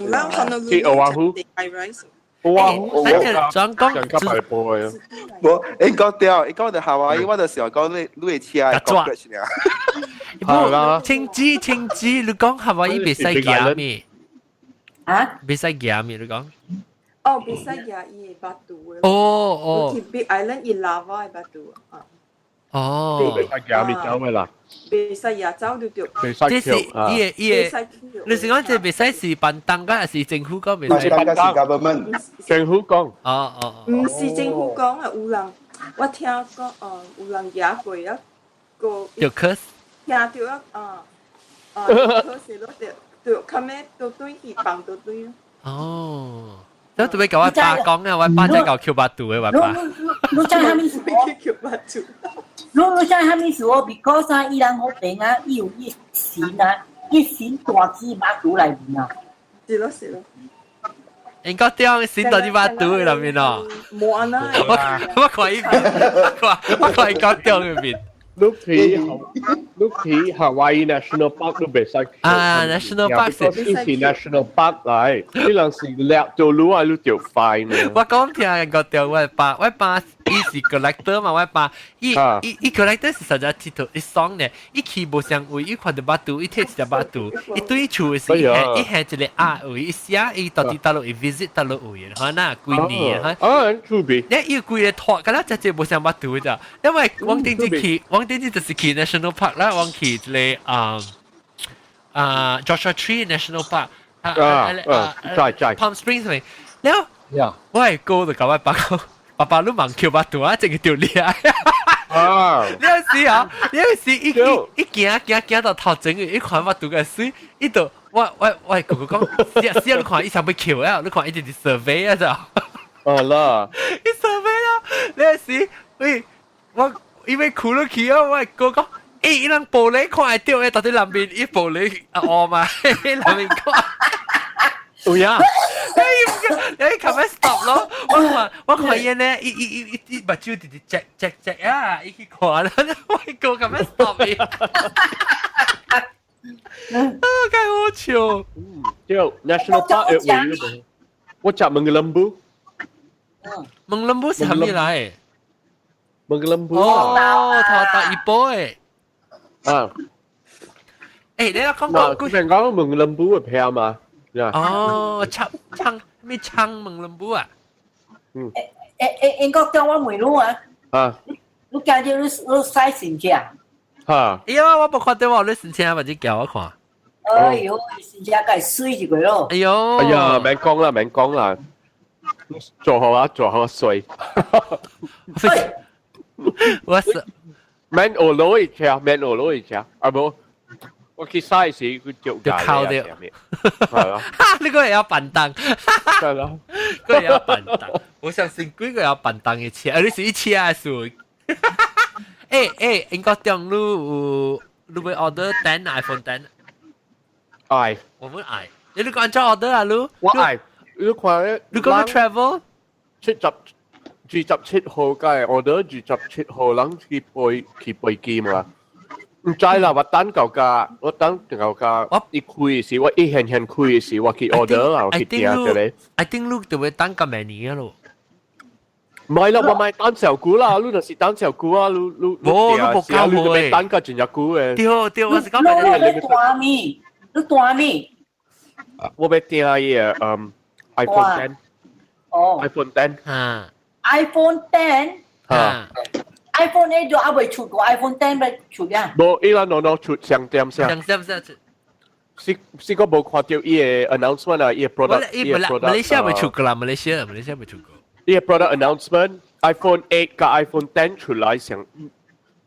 有啦，可能去奧瓦胡。 high rise。哇！我轉講上級排播啊！無，你講對，你講到夏威夷，我就想講你你的車會 cockroach 爾。係啦，青子青子，你講夏威夷袂使行咩？啊？袂使行咩？你講？哦，袂使行伊的腹肚的。哦哦。去 Big Island 伊 lava 的腹肚啊。哦。袂使行咪走的啦。袂使行走就對。袂使這是伊的伊的，你是講這袂使是辦當個，還是政府講袂使？辦當是 government，政府講。哦哦。毋是政府講啊，有人我聽講哦，有人行過啊個。就 curse。聽著啊啊啊！可惜咯，對對，較尾都對去放都對咯。哦，這特別共我爸講啊，我爸才𠢕抾腹肚的，我爸。你知啥物事？你你知啥物事哦？because 啊，伊人彼邊啊，伊有伊神啊，伊神大起腹肚內面啊。是咯是咯。應該對，神大起腹肚的內面哦。無按呢。我我看伊，我看我看伊講中的面。你去你去 Hawaii National Park 都袂使啊，National Park 是伊是 National Park 來，你若是掠到路啊，你就 fine。我講聽個對，我爸我爸伊是 collector 嘛，我爸伊伊伊 collector 是實在佚佗伊爽咧，伊去無相位，伊看著腹肚，伊摕一隻腹肚，伊對厝的時，伊下一個鴨位，伊寫伊到底佗落，伊 visit 佗落位，哈那幾年哈。啊，厝邊。你伊規个拖，敢若只隻無相腹肚咋？因為我頂次去，我頂次就是去 National Park 啦，我去一个啊啊 Joshua Tree National Park 啊啊，在在 Palm Springs 咪，了，我係哥就共我爸講，爸爸你茫抾腹肚啊，這個著掠。啊！你有時啊，你有時伊伊伊行行行到頭前，伊看腹肚个媠，伊就我我我哥哥講，死啊死啊！你看伊想欲抾啊，你看伊直直 survey 啊就。哦啦，伊 survey 啦，你有時喂我伊欲跍落去啊，我哥講，欸，伊人玻璃看會著的，到底內面伊玻璃啊烏嘛，內面看。有影。你你琴日 stop 咯，我看我看伊呢，伊伊伊伊目睭直直隻隻隻啊，伊去看啦，我哥琴日 stop 伊。啊，太好笑。對，National Park 的位，我食問個 lembu。問 lembu 是啥物來？問個 lembu。哦，頭大一波的。啊。欸，你講講佢成講問 lembu 的片嘛？哦，唱唱咩唱問 lembu 啊？嗯。欸欸，英國叫我問你啊。啊。你今日你你洗身車？哈。哎呀，我無看著我你身車，或者叫我看。哎喲，身車該媠一個咯。哎喲。哎呀，免講啦，免講啦。做好啊，做好水。我是免學落去車，免學落去車，啊無。我去洗時，佢就就靠掉，係咯。呢個會曉辦動，係咯，個會曉辦動。我相信幾個會曉辦動的車，啊，你是伊車的事。欸欸，英國中你有你欲 order 10 iPhone 10？愛，我們愛。你你講按怎 order 啊？你？我愛。你看你講你 travel？27號該 order 27號，人去飛去飛機嘛。毋知啦，我等到價，我等到價，我一開時，我一現現開時，我去 order 啦，我去訂一个。 I think 你就欲等到明年咯。唔係啦，我買等小久啦，你就是等小久啊，你你無你無夠你就欲等個真正久的。對對，我是講你你大咪，你大咪。我欲訂伊个iPhone 10。哦。 iPhone 10。啊。 iPhone 10。啊。 iPhone 8就還未出過，iPhone 10未出呀。無，伊咱儂儂出上點聲。上點聲出。是是個無看著伊个 announcement 啊，伊个 product，伊個 product。馬來西亞未出過啦，馬來西亞馬來西亞未出過。伊個 product announcement，iPhone 8佮 iPhone 10出來上，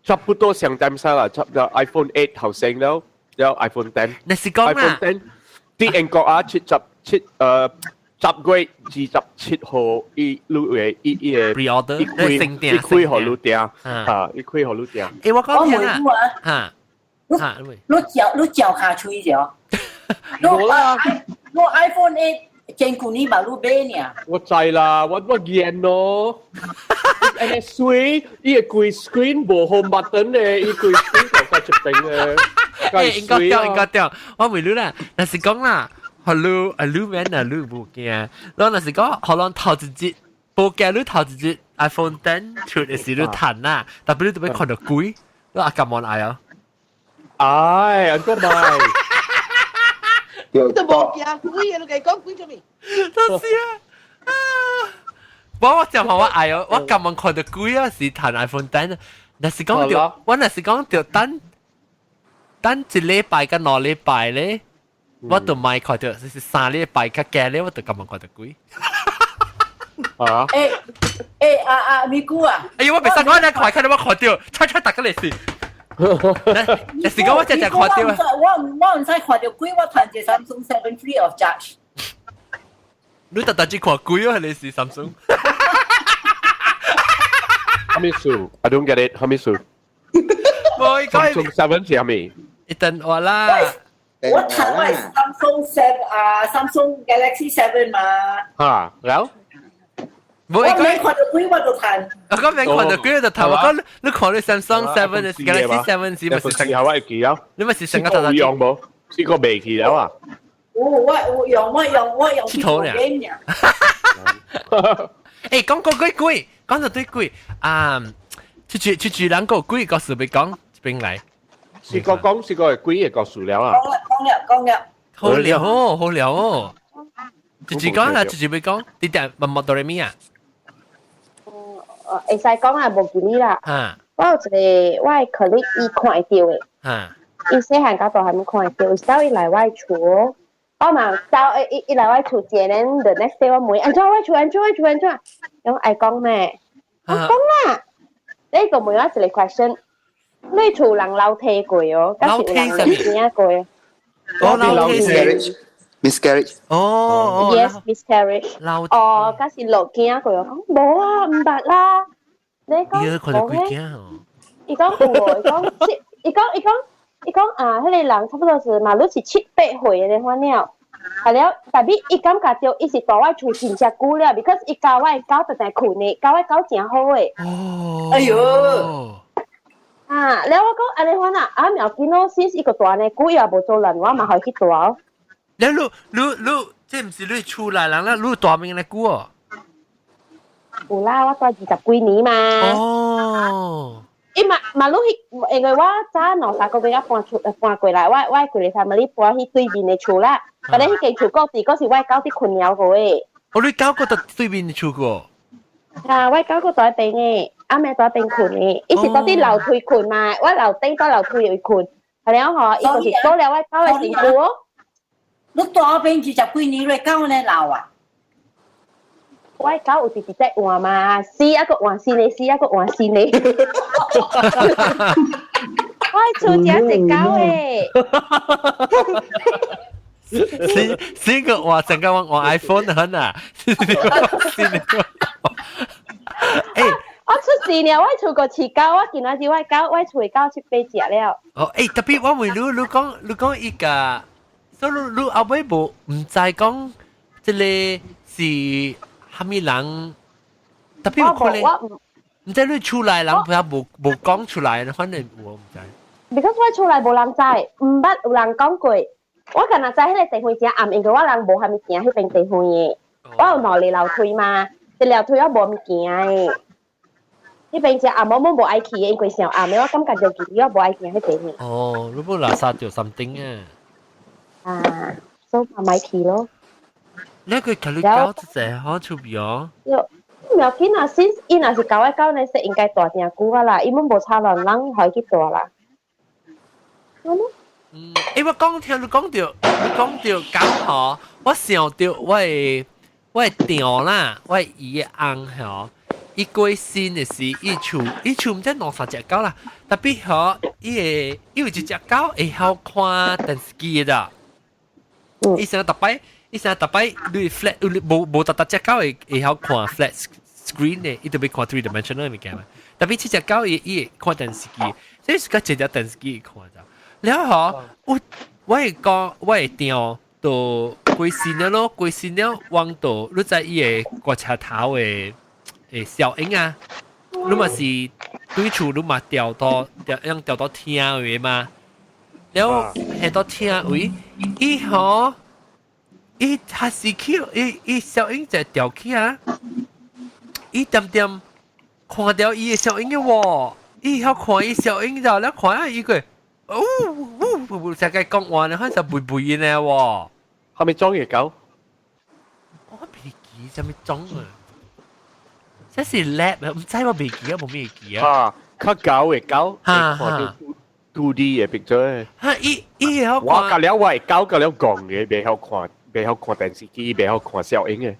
差不多上點聲啦，差不多 iPhone 8頭先了，了 iPhone 10。你是講 iPhone 10，佇英國啊，7月27號，伊六月伊伊個 pre-order，伊開伊開予你訂，嚇，伊開予你訂。欸，我講聽啊，嚇嚇，你嚼下喙著。無啦，我 iPhone 8前舊年嘛，你買呢？我知啦，我厭咯。按呢媠，伊个規 screen 無 home button 的，伊規 screen 就在這邊的。欸，應該掉，應該掉。我問你啦，若是講啦，予你啊，你免啊，你無驚。你若是講，予咱頭一日，無驚你頭一日 iPhone 10出的時你趁啦，特別你特別看著貴，你阿甘願愛啊？愛，按怎買？都無驚鬼啊！你共講鬼做咩？就是啊！我就話我愛哦，我甘願看著貴啊，是趁 iPhone 10。若是講著，我若是講著等等一禮拜佮2禮拜咧，我就莫看著，是3禮拜較加咧，我就甘願看著貴。啊！欸欸啊啊咪姑啊！哎呦，我袂使講你看，看著我看著，猜猜逐個嚟是。若是講我只只看著啊！我毋使看著貴，我趁一個 Samsung 7 free of charge。你特特只看貴啊？你是 Samsung？啥物事？I don't get it。啥物事？無？Samsung 7是啥物？一陣話啦。我趁我 Samsung 7啊，Samsung Galaxy 7嘛。嚇，然後？無，我免看著貴我就趁。我講免看著貴就趁，我講你看你 Samsung 7 Galaxy 7是咪是成？我會記啊。你咪是成個特特用無？試過未去了啊？我用佚佗呢。欸，講個鬼鬼，講到對鬼啊！出去出去，人個鬼故事欲講，這邊來。試過講試過係鬼个故事了啊！講了講了講了。好料哦，好料哦。直直講啊，直直欲講，你點問莫哆來咪啊？會使講啊，無記你啦。我有一個我的 colleague 伊看會著的。伊細漢到大漢看會著，有時伊來我厝，我嘛走伊伊來我厝見咧，the next day 我問按怎我厝按怎我厝按怎，講愛講咩？我講啦，你個問我一個 question，你厝人樓梯過哦，敢是有人落井過？哦，樓梯 miscarriage。哦，yes miscarriage。哦，敢是落井過哦？講無啊，毋捌啦。你講無咩？伊講有，伊講七，伊講伊講伊講啊，彼個人差不多是嘛，你是七八歲的款了。係了，但係伊感覺著伊是蹛我厝真正久了，because 伊教我的狗定定睏的，教我狗誠好的。哦。哎喲。啊，了我講按呢款啊，啊無要緊咯，since 伊個蹛呢久，伊也無做人，我嘛予伊去蹛。了你你你，這毋是你厝內人啦，你蹛邊咧久哦？有啦，我蹛20幾年嘛。哦。伊嘛嘛，你去，因為我早兩三個月仔搬厝搬過來，我規个 family 搬去對面的厝啦。但係彼間厝閣佇，閣是我狗佇睏了過的。哦，你狗閣佇對面的厝過？啊，我狗閣佇彼邊的，阿妹佇彼邊睏的，伊是佇佇樓梯睏嘛，我樓頂佇樓梯位睏。係了吼，伊就是過了我狗的身軀哦。你蹛邊20幾年，你狗呢老啊？我狗有直直在換嘛，死抑閣換新的，死抑閣換新的。我厝真濟狗的。新新個換成個換 iPhone 很啊，新的。欸，我出事了，我厝閣飼狗，我今仔日我狗，我厝的狗七八隻了。哦，欸，特別我問你，你講你講伊個，所以你你後尾無毋知講這个是啥物人？特別有可能，毋知你厝內人不要無無講出來，反正我毋知。 Because 我厝內無人知，毋捌有人講過。我敢若知彼个地方誠暗，因為我人無啥物行彼邊地方的。我有兩个樓梯嘛，一條腿我無物件的。彼邊只暗我無愛去，因為上暗的，我感覺就記我無愛行彼邊的。哦，你無垃圾著 something 啊？啊，所以嘛莫去咯。你個佢你搞一隻好出邊哦。唔要緊啊，先伊若是九個九呢，是應該大定久啊啦，伊們無差亂人可以去大啦。嗯，欸，我講聽你講著，你講著講吼，我想著我的丈啦，我的姨的翁吼，伊過身的時，伊厝毋知兩三隻狗啦，特別吼，伊會伊有一隻狗會曉看電視機的啦。伊成日逐擺，伊成日逐擺你 flat，你無無逐逐隻狗會曉看 flat screen 的，伊就欲看 three dimensional 物件嘛。特別這隻狗伊伊會看電視機，所以是較一隻電視機看著。了後，我會講，我會丈就過身了咯，過身了，往到你知伊的刮車頭的效應啊，你嘛是對厝你嘛調到調樣調到廳位嘛，了下到廳位，伊吼伊他是去伊伊效應就調去啊，伊點點看著伊的效應的喎，伊曉看伊效應就了看啊伊個。哦，哦，成個講話呢，好似背背呢喎。係咪裝嘅狗？我未記啥物裝啊？這是 lab 啊，毋知我未記啊，無咩記啊。嚇，較狗嘅狗，看著 2D 嘅 picture。嚇，伊伊會曉我甲了我會狗甲了講嘅，袂曉看，袂曉看電視機，袂曉看小影嘅。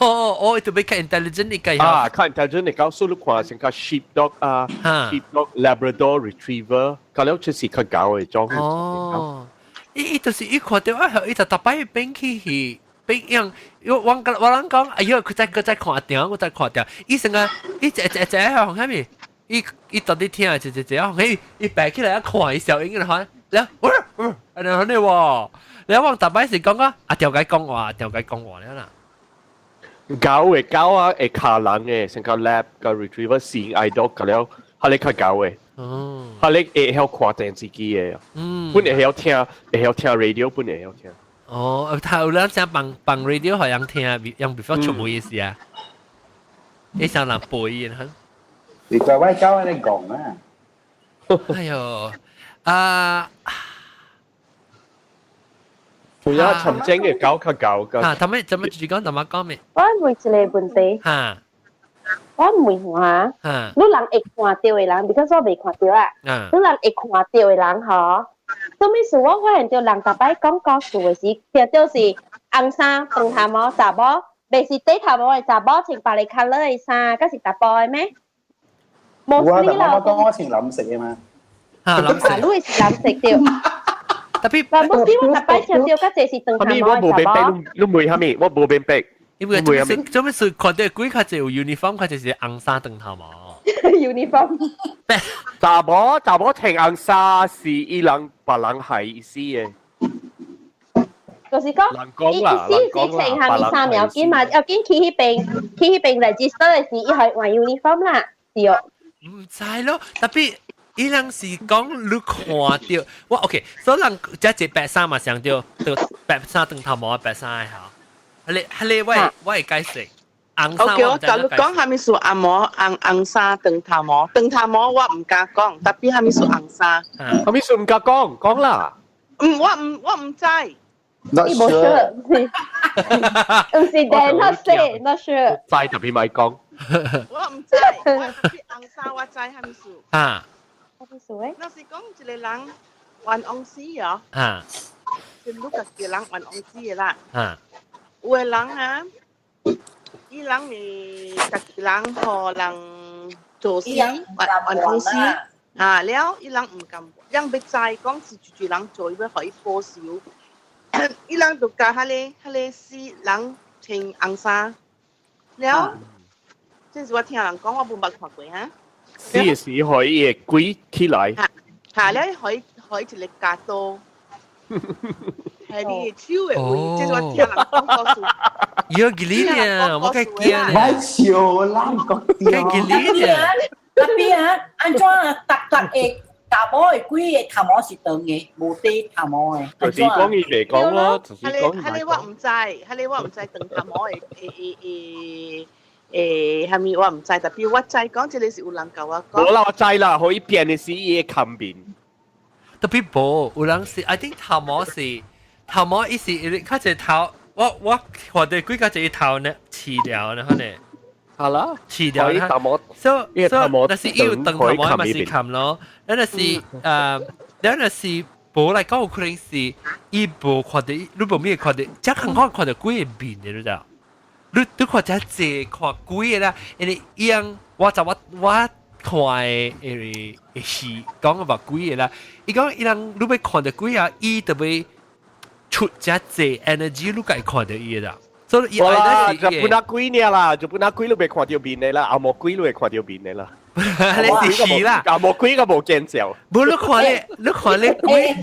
哦，哦，特別較 intelligent 嘅個。啊，較 intelligent 嘅狗，所以你看成個 sheepdog 啊，sheepdog、Labrador Retriever，甲了就是較狗嘅種。哦，伊伊就是伊看著啊，伊就逐擺變去去變樣。我我我人講，哎喲，佢再佢再看著，我再看著，伊成個伊一一一一項啥物？伊伊到底聽一一一項，嘿，伊擺起來一看伊小影嘅看，了，啊，然後呢喎，你我逐擺是講啊，啊，調解講話，調解講話了啦。狗嘅狗啊，會卡人嘅，成個 lab 個 retriever 是愛 dog 個了，佢哋較狗嘅。哦。佢哋會曉看電視機嘅。本會曉聽，會曉聽 radio，本會曉聽。哦，頭兩聲放放 radio 予人聽，用 before 出冇意思啊。你想人背啊？你怪外狗喺你講啊？哎呦，啊！有影尋精嘅狗較狗㗎。嚇，頭尾做乜住講？頭尾講咩？我問一個問題。嚇。我問下。嚇。你人會看著的人，because 我未看著啊。你人會看著的人吼，什麼事我發現著人逐擺講故事的時，聽著是紅衫長頭毛查某，袂是短頭毛的查某穿別个 colour 的衫，閣是查埔的咩？冇啊，但媽媽講我穿藍色的嘛。嚇，藍色。啊，你的是藍色對。特別，但冇時我逐擺聽著較濟是長頭毛的查某。你問啥物？我無明白。因為做咩做咩事看著鬼較濟有 uniform，較濟是紅衫長頭毛。 uniform。查某查某穿紅衫是伊人別人害意思的。就是講，伊意思是穿啥物衫要緊嘛，要緊去彼邊去彼邊 register 的時，伊會換 uniform 啦，是哦。毋知咯，特別。伊人是講你看著，我 OK，所以人這一白衫嘛，上著，就白衫長頭毛白衫的吼。彼個彼個我會解釋。紅衫 OK，我共你講啥物事紅毛紅紅衫長頭毛，長頭毛我毋敢講，特別啥物事紅衫。啥物事毋敢講，講啦。唔，我毋知。伊無 sure，毋是 not say not sure。知特別咪講。我毋知，我特別紅衫我知啥物事。啊。啥物事誒？若是講一個人冤枉死哦，是你家己人冤枉死的啦。有的人啊，伊人是家己人予人做死冤冤枉死，啊了，伊人毋甘，人欲知講是一個人做，伊欲予伊報仇，伊人就共彼個死人穿紅衫，了，這是我聽人講，我無捌看過哈。死的時予伊會鬼起來。嚇了，予伊予伊一個鉸刀，係你的手的位，這是我聽人講故事。有幾呢？我該驚。莫笑啦，講該幾呢？特別啊，按怎啊，逐逐會查某的鬼的頭毛是長的，無短頭毛的。就是講伊袂講咯，就是講伊係你我唔知，係你我唔知長頭毛的誒誒誒誒，係咪我唔知？特別我知講，這個是有人教我講。無啦，我知啦，可以變的是伊的冚面。特別無，有人是，I think 頭毛是頭毛，伊是較濟頭，我看到幾個一個頭呢，飼了呢，可能。係啦，飼了頭毛，所以頭毛，但是伊有長頭毛嘛是冚咯，咱就是咱就是無來講有可能是伊無看到，你無咩看到，這看看看到鬼个面的，你知道？你看這濟看鬼个啦，因為伊樣我就我看的會是講個鬼个啦，伊講伊人你欲看到鬼啊，伊就欲出這濟 energy，你才會看到伊啦。所以伊愛就本阿鬼呢啦，就本阿鬼你袂看到面的啦，阿毛鬼你會看到面的啦。你是是啦，阿毛鬼個無見笑。無你看咧，你看咧鬼。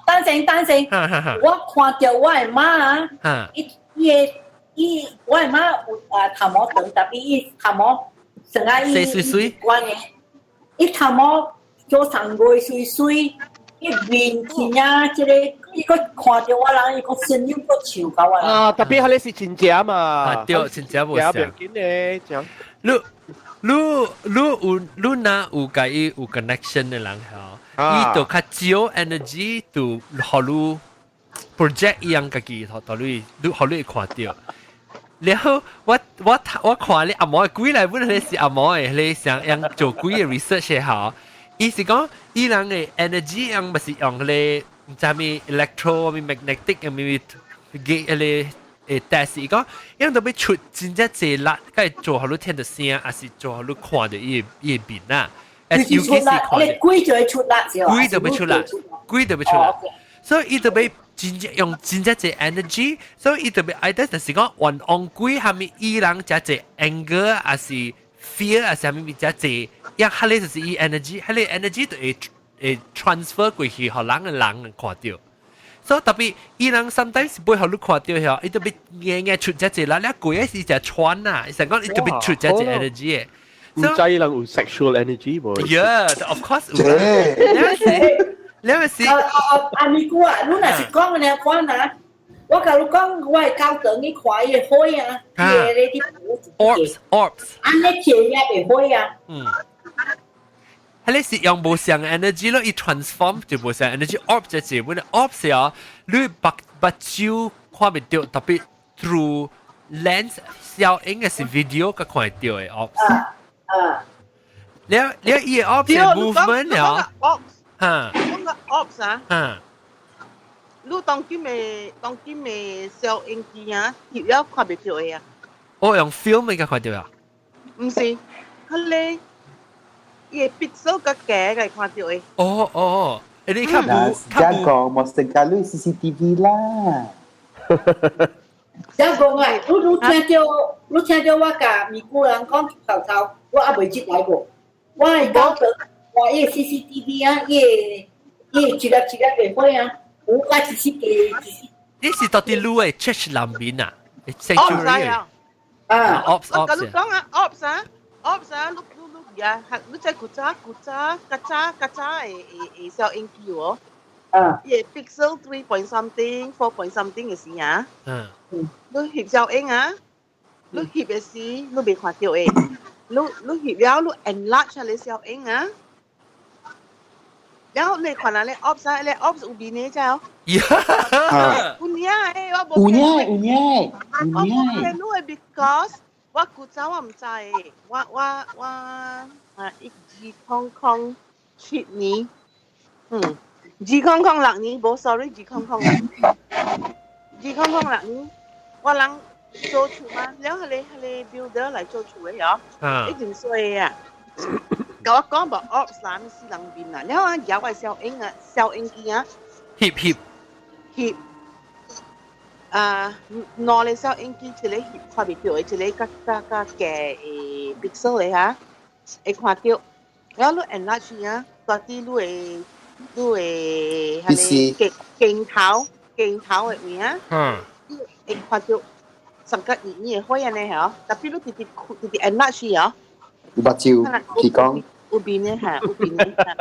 等等等陣，我看到我的媽啊，伊伊伊我的媽有啊頭毛長，特別伊頭毛成啊伊水水關的，伊頭毛做上月水水，伊面前啊，這個伊閣看到我人，伊閣聲音閣笑到我。啊，特別係你是真正嘛？啊，對，真正無像。別緊的，講。你若有共伊有 connection 的人吼，伊就較少 energy 就予你 project 伊樣家己，予你你予你會看到。然後我看你阿毛的鬼來，本來是阿毛的，你想用做鬼的 research 的吼，伊是講伊人的 energy 樣毋是用彼個毋知咩 electro 咩 magnetic 咩嘅彼個。但是伊講，因為欲出真正濟力，會做予你聽到聲，還是做予你看到伊的面啊？尤其是看到鬼就會出力，鬼就欲出力，鬼就欲出力，所以伊就欲真正用真正濟 energy，所以伊就欲愛得就是講冤枉鬼，蝦米伊人遮濟 anger，還是 fear，還是蝦米遮濟，一彼个就是伊 energy，彼个 energy 就會 transfer 過去，予人的人看到。所以特別伊人 sometimes 會予你看到嗬，伊特別硬硬出這濟啦，你鬼是只穿啊，成講伊特別出這濟 energy 的。毋知伊人有 sexual energy 無？Yeah, of course 有。你是你是啊啊阿咪姑啊，你若是講呢款啊，我共你講，我會教堂去看伊个火啊，伊个咧啲 orbs orbs，按呢一粒的火啊。嗯。彼个是用無相 energy 咯，伊 transform 就無相 energy orb 就是阮 orb 是哦，你目睭看袂著，特別 through lens 效應的是 video 才看會著的 orb。啊啊！了了，伊的 orb 是 movement 了。嚇！講個 orb 啊！嚇！你當今的攝影機啊，翕了看袂著的啊。我用 film 應該看著啊。毋是，彼个。伊個 pixel 較低個看著的。哦哦，你較無較講，莫成家你 CCTV 啦。這講啊，你聽著我共美國人講頭頭，我猶未入來過。我會講到我伊個 CCTV 啊，伊個一粒一粒的火啊，有甲一時個一時。你是到底你的 church 內面啊？Sanctuary 啊。啊，orbs 我共你講啊，orbs 啊，orbs 啊，你你你呀，你知古早古早較早較早的的攝影機哦。啊。伊個 pixel 3 point something、4 point something 的時啊。你翕照影啊，你翕的時你袂看著的，你翕了你 enlarge 你攝影啊。然後你看下你 orbs 啊，你 orbs 有面的知哦？有影的，我無有影有影，我無騙你的，because 我古早我毋知，我啊2007年，2006年，無 sorry，2006，2006年，我人做厝嘛，了彼个 builder 來做厝的嗬，一定衰啊！共我講無 orbs 啦，死人面啦，了啊，搖我攝影啊，攝影機啊，翕翕翕。啊，兩个攝影機，一個翕看袂著的，一個較較較低的 pixel 的哈，會看著。然後你 enlarge 啊，到底你的彼个鏡頭的位啊，會看著上個圓圓的火按呢嗬，特別你直直直直 enlarge 哦，目睭是講有面的哈，有面的哈。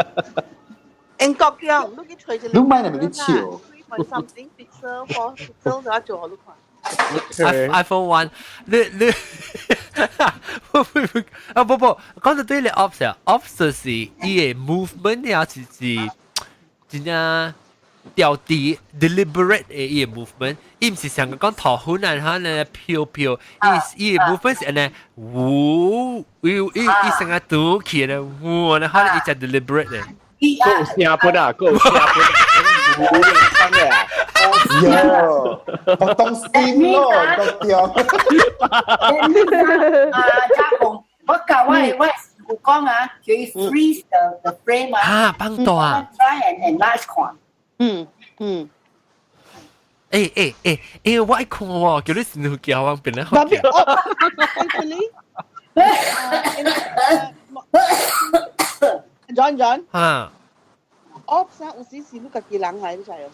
英國樣，你去揣一個。你買係咪你笑？Something pixel 4 pixel 就做好你看。 iPhone One，你你，不不不，啊不不，講到對你 ops 啊，ops 是伊個 movement 也是是真正調啲 deliberate 的伊個 movement，伊毋是像講頭粉啊，哈呢飄飄，伊伊個 movement 是按呢，嗚，伊伊伊成個拄起咧，嗚，呢可能伊就 deliberate 的。夠聲本啊，夠聲本，嗚，真嘅啊！喲，我當心咯，個掉。啊，加工，我教我我有講啊，叫伊 freeze the frame 啊，啊，放大啊，try and enlarge 看。嗯嗯。欸欸欸欸，我愛看喎，叫你先去叫我變咧好。 Actually, John John。啊。 Ops 啊，有時是你家己人來，你知哦。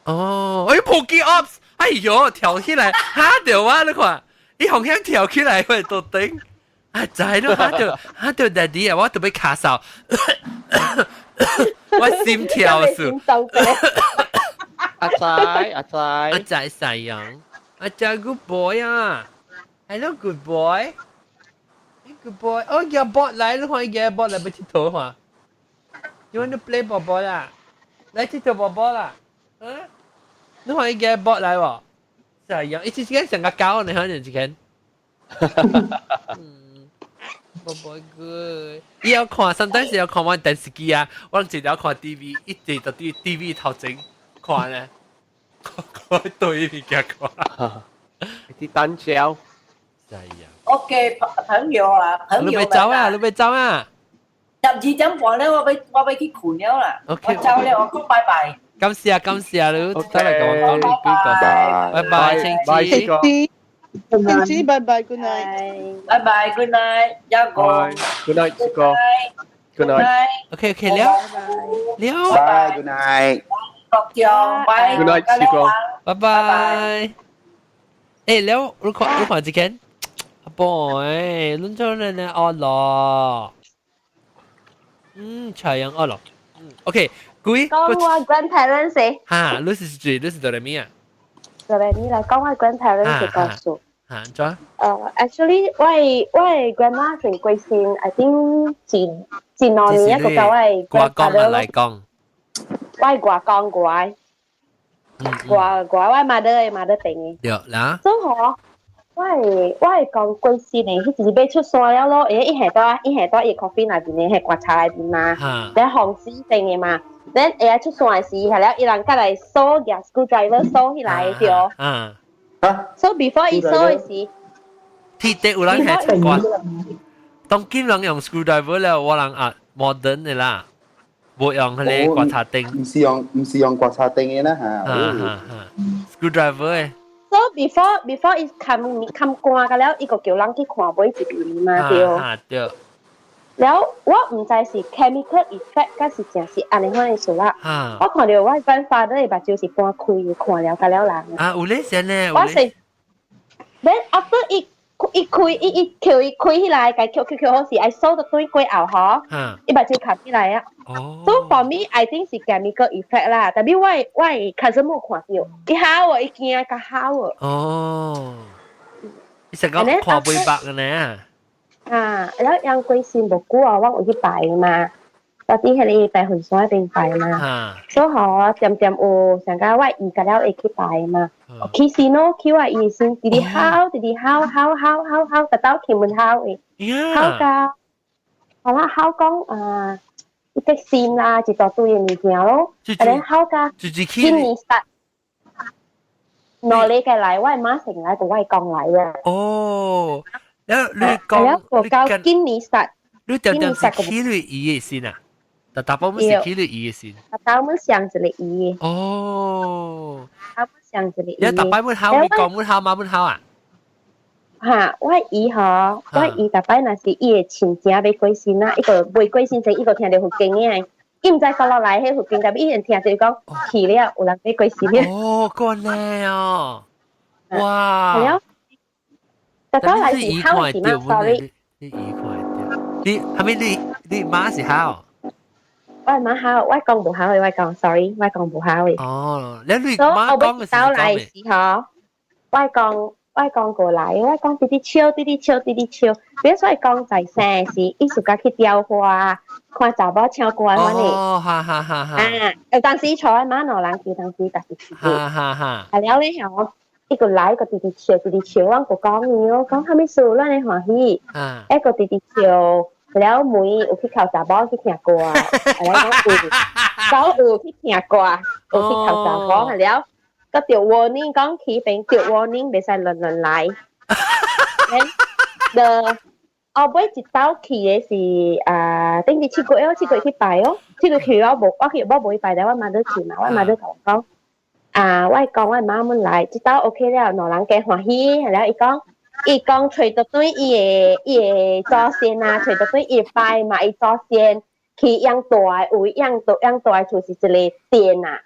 哦，哎，破機 ops，哎呦，跳起來嚇到我，你看，伊紅響跳起來，我都頂。啊，知咯，嚇到嚇到爹哋啊，我特別咳嗽，我心跳數。阿仔，阿仔，阿仔細樣，阿仔 good boy 啊，hello good boy，good boy，哦，夾波來，你看伊夾波來，欲𨑨迌看。You want to play 波波啦？來𨑨迌波波啦？嗯？你看伊夾波來無？細樣，伊之間成個狗呢，可能之間。嗯，寶寶 good。伊要看，sometimes 要看我電視機啊，我一條看 TV，一直就佇 TV 頭前看呢，看對物件看。啲單膠。係啊。 OK，朋友啊，朋友。你欲走啊？你欲走啊？ 12點半咧，我欲去睏了啦。 OK，我走了，我講拜拜。感謝啊，感謝啊，你再來跟我講你幾個。拜拜，青子。青子，拜拜，good night。拜拜，good night，一個。 Good night，七哥。Good night。 OK OK，了了。拜，good night。國強，拜。 Good night，七哥。拜拜。欸，了，你看你看這間，阿 boy，攏做咧咧惡咯。嗯，太陽惡咯。嗯，OK，鬼。講我 grandparents。哈，你是誰？你是做咩啊？就嚟你來講我 grandparents 嘅故事。嚇，怎？Actually，我 grandma 成過身，I think 前前兩年一個教我外公啊來講。我外公外，外外我 mother 的 mother 邊的。對啦。所以嗬，我會講過身的，彼時欲出山了咯，因為伊係佇伊係佇伊 coffin 內面的，係棺材內面嘛，咧風水定的嘛。咱會出山的時，係了，伊人過來鎖舉 screwdriver 鎖起來對。嗯。 So before 伊鎖的時，鐵的有人係習慣，當今人用 screwdriver 了，我人啊 modern 的啦，無用彼个刮擦釘。毋是用刮擦釘的啦嚇。啊啊啊！screwdriver 的。 So before 伊冚冚棺個了，伊個叫人去看尾一邊嘛對。啊對。了，我毋知是 chemical effect，抑是誠是按呢款的事啦。我看著我 grandfather 的目睭是半開，看了甲了人。啊，有咧先咧。我是，then after 伊伊開伊伊撬伊開起來，共撬撬撬好勢，愛鎖得對過後吼，伊目睭合起來啊。哦。 So for me, I think 是 chemical effect 啦。但係我cousin 無看著，伊嚇我，伊驚甲嚇我。哦。伊成個看袂白嘅呢。啊，了𪜶過身無久啊，我有去拜嘛，到佇彼个拜雲山彼邊拜嘛，所以吼漸漸有上甲我姨甲了會去拜嘛，去先咯，去我姨先，直直哭，直直哭，哭哭哭哭，直到去門口的，哭到，好啦，哭講啊，伊個心啦，一大堆的物件咯，啊，咧哭到今年實，2禮拜來，我媽先來，共我講來嘅。哦。你講，我到今年實，你定定是去你姨的先啊？但大伯們是去你姨的先。大伯們上一個姨。哦。大伯上一個姨。你大伯們好，你講們好，媽們好啊？哈，我姨吼，我姨逐擺若是伊的親情欲過身啊，伊個未過身前，伊個聽著佛經的，伊毋知佗落來彼佛經，但伊會聽著講去了，有人欲過身了。哦，閣呢哦，哇！係啊。大家來是好是嗎？Sorry，你姨看著，你係咪你你媽是好？我媽好，我講無好嘅，我講 sorry，我講無好嘅。哦，你你媽講嘅時候來時候，我講過來，我講直直笑，直直笑，直直笑。比如說講在聲時，伊自家去雕花，看查某唱歌款的。哦，哈哈哈哈。啊，有當時坐我媽兩人去，當時家己去。哈哈哈。啊了咧吼，伊個來個直直笑，直直笑，我個講伊哦，講啥物事，咱會歡喜。啊。一個直直笑。了妹有去靠查某去聽歌，啊了講有，講有去聽歌，有去靠查某，啊了，個著 warning 講去邊著 warning 袂使亂亂來。Then 後尾一道去的是啊，頂日7月哦，7月去拜哦，7月去我無，我去我無去拜，但我媽都去嘛，我媽都同我講，啊，我講我媽們來，這道 OK 了，兩人加歡喜，了伊講。伊講揣到對伊的祖先啊，揣到對伊拜嘛，伊祖先去養大的，有養大養大的就是一個殿啊，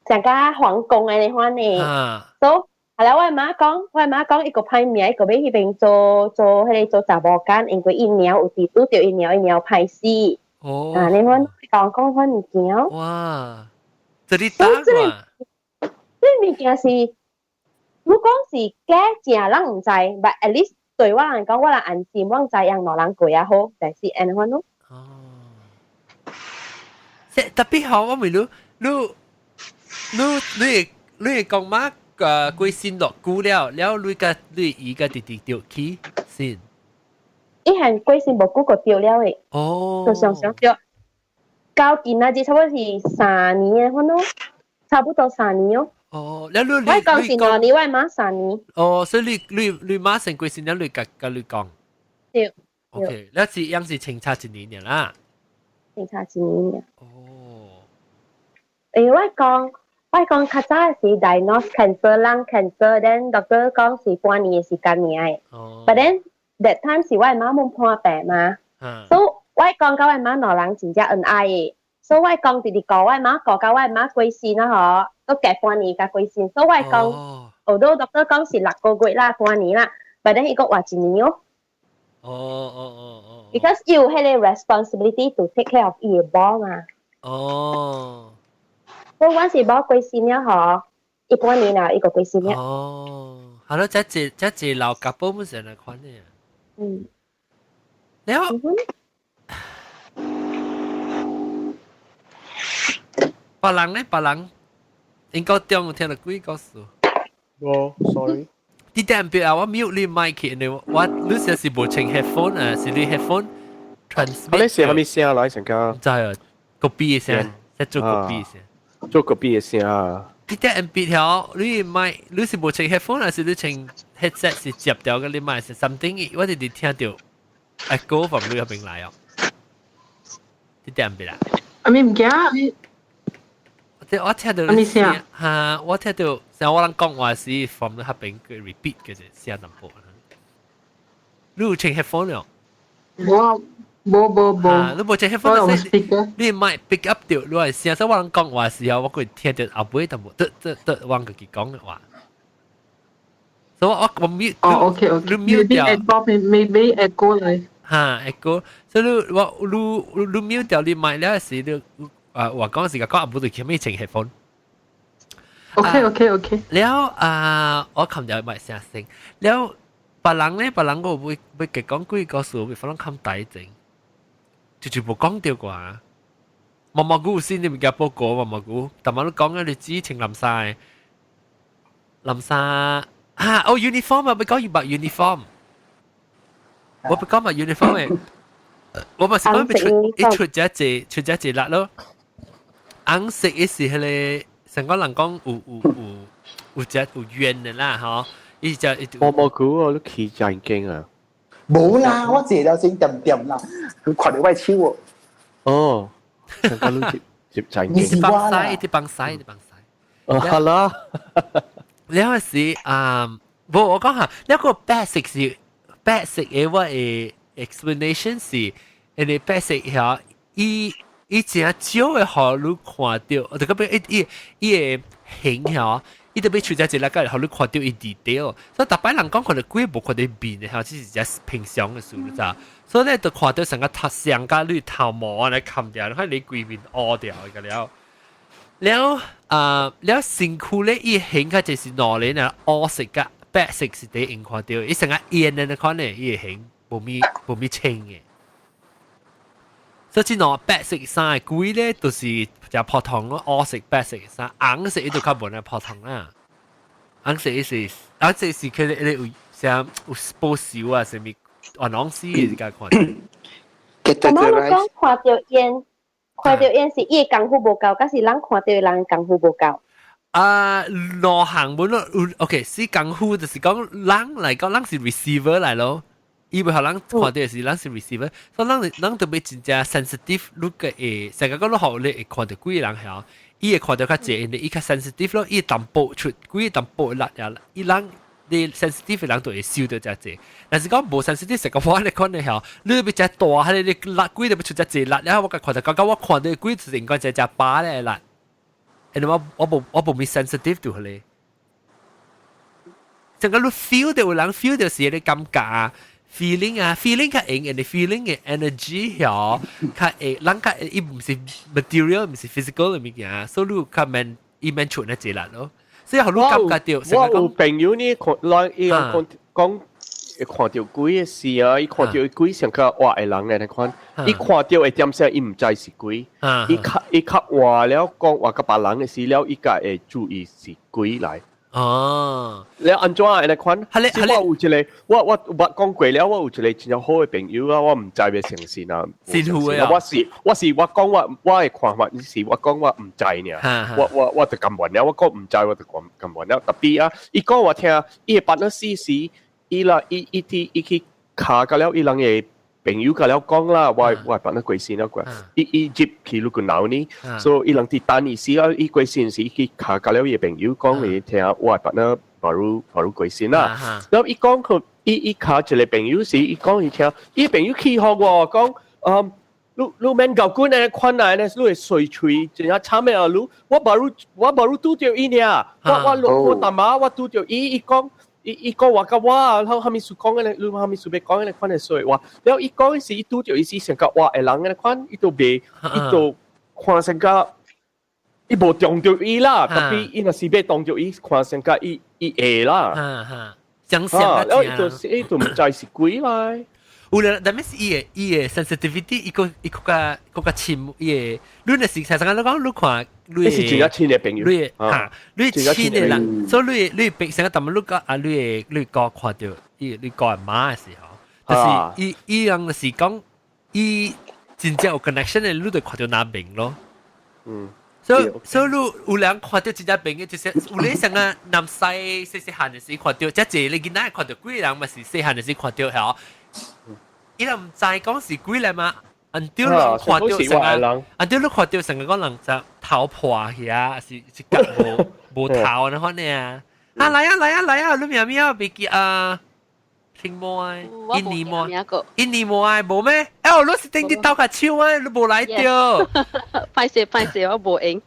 像甲皇宮按呢款的。所以後來我媽講，我媽講伊個歹命，伊個欲彼邊做做彼个做查某間，因為伊娘有佇拄著伊娘，伊娘歹死。哦。啊，你款講講款物件。哇！這裡打嘛？這物件是。如講是假正，咱毋知，but at least 對我來講，我人安心，我知樣兩人過也好，但是按呢款咯。哦。即特別好，我問你，你你你你會講嘛？過身落久了，了你佮你姨佮弟弟著去先。伊係過身無久就著了的。哦。就常常著。到今仔日差不多是3年的款咯，差不多三年哦。哦，了你我講是2年，我媽3年。哦，所以你媽先過身了，你佮你講。對。 OK，了是樣是清查一年啦。清查一年。哦。欸，我講較早是 diagnose cancer lung cancer，then doctor 講是半年的時間爾。哦。 But then that time 是我媽冇破病嘛。所以我講佮我媽兩人真正恩愛的，所以我講直直講我媽講到我媽過身啦嗬，都隔半年才過身，所以我講，although doctor 講是6個月啦，半年啦，but then 伊講活一年哦。Because 有彼个 responsibility to take care of 伊的某嘛。所以阮是某過身了嗬，伊半年啦，伊個過身了。哦，係咯，這這老 couple 咪成日款嘅。了。別人咧，別人應該中有聽到幾個事？無，sorry。啲點別啊，我 mute 你麥去，你我你是是無穿 headphone 啊，是你 headphone transmit。你是啥物聲來成個？知啊，個 B 的聲，在做個 B 聲，做個 B 的聲啊。啲點別條，你麥你是無穿 headphone 還是你穿 headset 是接掉個你麥是 something？我直直聽到 echo from 你嗰邊來哦。啲點別啦？阿咪唔驚，即我聽到咩聲？嚇！我聽到像我人講話是 from 你嗰邊佢 repeat 嘅啫，聲淡薄。你有穿 headphone 了？我無無無。你無穿 headphone，你咪 pick up 到，你係聲。所以我人講話時候，我會聽到後尾淡薄，得得得，我自己講嘅話。所以我 mute。哦，OK OK。你 mute 掉。 Maybe echo 來。嚇，echo。所以你我你你 mute 掉你麥了時，你。啊，我講時講唔對，前面穿 headphone。 OK。了啊，我琴日咪聲聲。了，別人咧，別人我會會給講幾個事，會可能冚大整，就全部講掉啩。毛毛菇先，你唔記報告毛毛菇，但係你講嘅你知情林晒，林晒啊，哦 uniform 啊，咪講要白 uniform，我不講白 uniform 嘅，我咪是講咪出一出咗一出咗一粒咯。紅色的是彼個，成個人講有有有有隻有冤的啦，吼！伊只毛毛菇我都起真驚啊！無啦，我坐了先點點啦，佢看到我手喎。哦，成個都接接真驚。一幫西，一幫西，一幫西。哦，好啦。了是啊，無我講下，那個白色是白色的，我的 explanation 是，因為白色遐伊。伊真少會予你看著，就講伊伊伊的形吼，伊特別出只一粒個，予你看到伊 detail。所以逐擺人講看到鬼無看到面的，吼，這是只平常的事，你知？所以咧，就看到成個頭上甲你頭毛來冚掉，你看你規面烏掉個了。了啊，了身軀咧，伊形較就是兩個呢，烏色甲白色是第用看到，伊成個煙的那款咧，伊會形無咪清的。所以這兩白色衫的鬼咧，就是就普通咯，烏色白色衫，紅色伊就較無那普通啦。紅色是佢哋有像有報仇啊，啥物冤枉死的這個看。咁我講看到煙，看到煙是伊的功夫無夠，還是人看到的人功夫無夠？啊，兩項本咯，OK，是功夫就是講人來講，人是 receiver 來咯。伊袂予人看到是人是 receiver，所以人特別真正 sensitive，你個會成個講你予你會看到鬼人曉，伊會看到較濟，因為伊較 sensitive 咯，伊淡薄出鬼淡薄力呀，伊人你 sensitive 的人就會收到遮濟。但是講無 sensitive 成個我你看你曉，你欲遮大，還是你力鬼都欲出遮濟力，然後我看到剛剛我看到鬼就是應該只只把咧力，因為我無咪 sensitive 到咧，成個你 feel 到有人 feel 到是你感覺啊。feeling 啊，feeling 較用，人 feeling 嘅 energy 曉較會，人較伊毋是 material，毋是 physical 嘅物件，所以你較免伊免出那濟力咯。所以予你感覺到，我有朋友呢，看來伊講講看到鬼嘅事啊，伊看到鬼像較活的人嘅那款，伊看到的點聲，伊毋知是鬼，伊較活了講話佮別人嘅事了，伊才會注意是鬼來。哦，你按怎按呢款？係我有一個，我捌講過了，我有一個真正好的朋友啊，我毋知欲相信啊。信乎的啊。我是我講我的看法，是我講我毋知爾，我就甘願了，我講毋知我就甘願了。特別啊，伊講我聽，伊的partner 死時，伊啦伊伊佇伊去卡甲了，伊人的朋友甲了講啦，我的 partner 過身了過，伊伊入去你個腦呢，所以伊人佇等伊死啊，伊過身時，伊去卡甲了伊的朋友講伊聽，我的 partner baru baru 過身啦。然後伊講佢，伊卡一個朋友時，伊講伊聽，伊朋友起予我講，嗯，你免搞滾的款來呢，你會衰喙，真正慘的啊！你我 baru 拄著伊爾，我我淡仔我拄著伊，伊講。伊講話佮我，然後蝦米事講的，你蝦米事欲講的款的說話，然後伊講的是伊拄著伊是成個活的人的款，伊都袂，伊都看成個，伊無撞著伊啦，特別伊若是欲撞著伊，看成個伊會啦。哈哈，相像啊，然後伊就毋知是鬼來。有啦，但是伊的 sensitivity 伊個伊個較深，伊的你若是常常你講你看，你是真正親的朋友，你哈，你親的人，所以你你成個淡你講啊，你哥看到伊你哥阿媽的時候，就是伊伊人就是講伊真正有 connection 的，你就看到那邊咯。所以你有人看到真正朋友，就是有你像個南西細細漢的時看到，這濟你囡仔看到鬼人嘛是細漢的時看到係伊人毋知講是鬼來嘛，until 你看到成個，until 你看到成個講人就頭破去啊，是腳無頭那款呢啊！啊來啊來啊來啊！你名咩啊？別記啊，聽無啊？印尼無？印尼無啊？無咩？哎，你是頂日鬥較手啊？你無來著？歹勢歹勢，我無閒。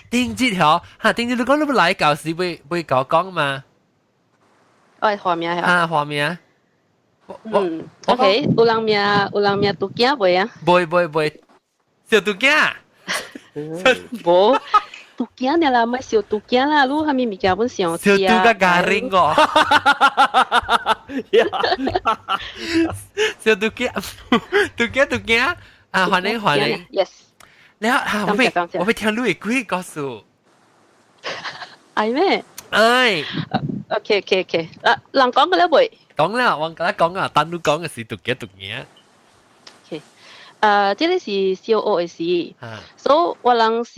頂日吼，哈頂日你講你欲來舊時欲甲我講嘛？我係花名係。啊，花名。嗯，OK，有人名杜囝袂啊？袂袂袂，小杜囝。無，杜囝爾啦，莫小杜囝啦，你啥物物件本上小杜甲 garing 哦。小杜囝，杜囝杜囝，啊，歡迎歡迎。 Yes。你好，我欲聽你的鬼故事。係咩？哎。 OK，啊，人講過了未？講啦，我甲你講啊，等你講嘅是讀幾讀嘢。 OK，這個是小學的時，所以我人是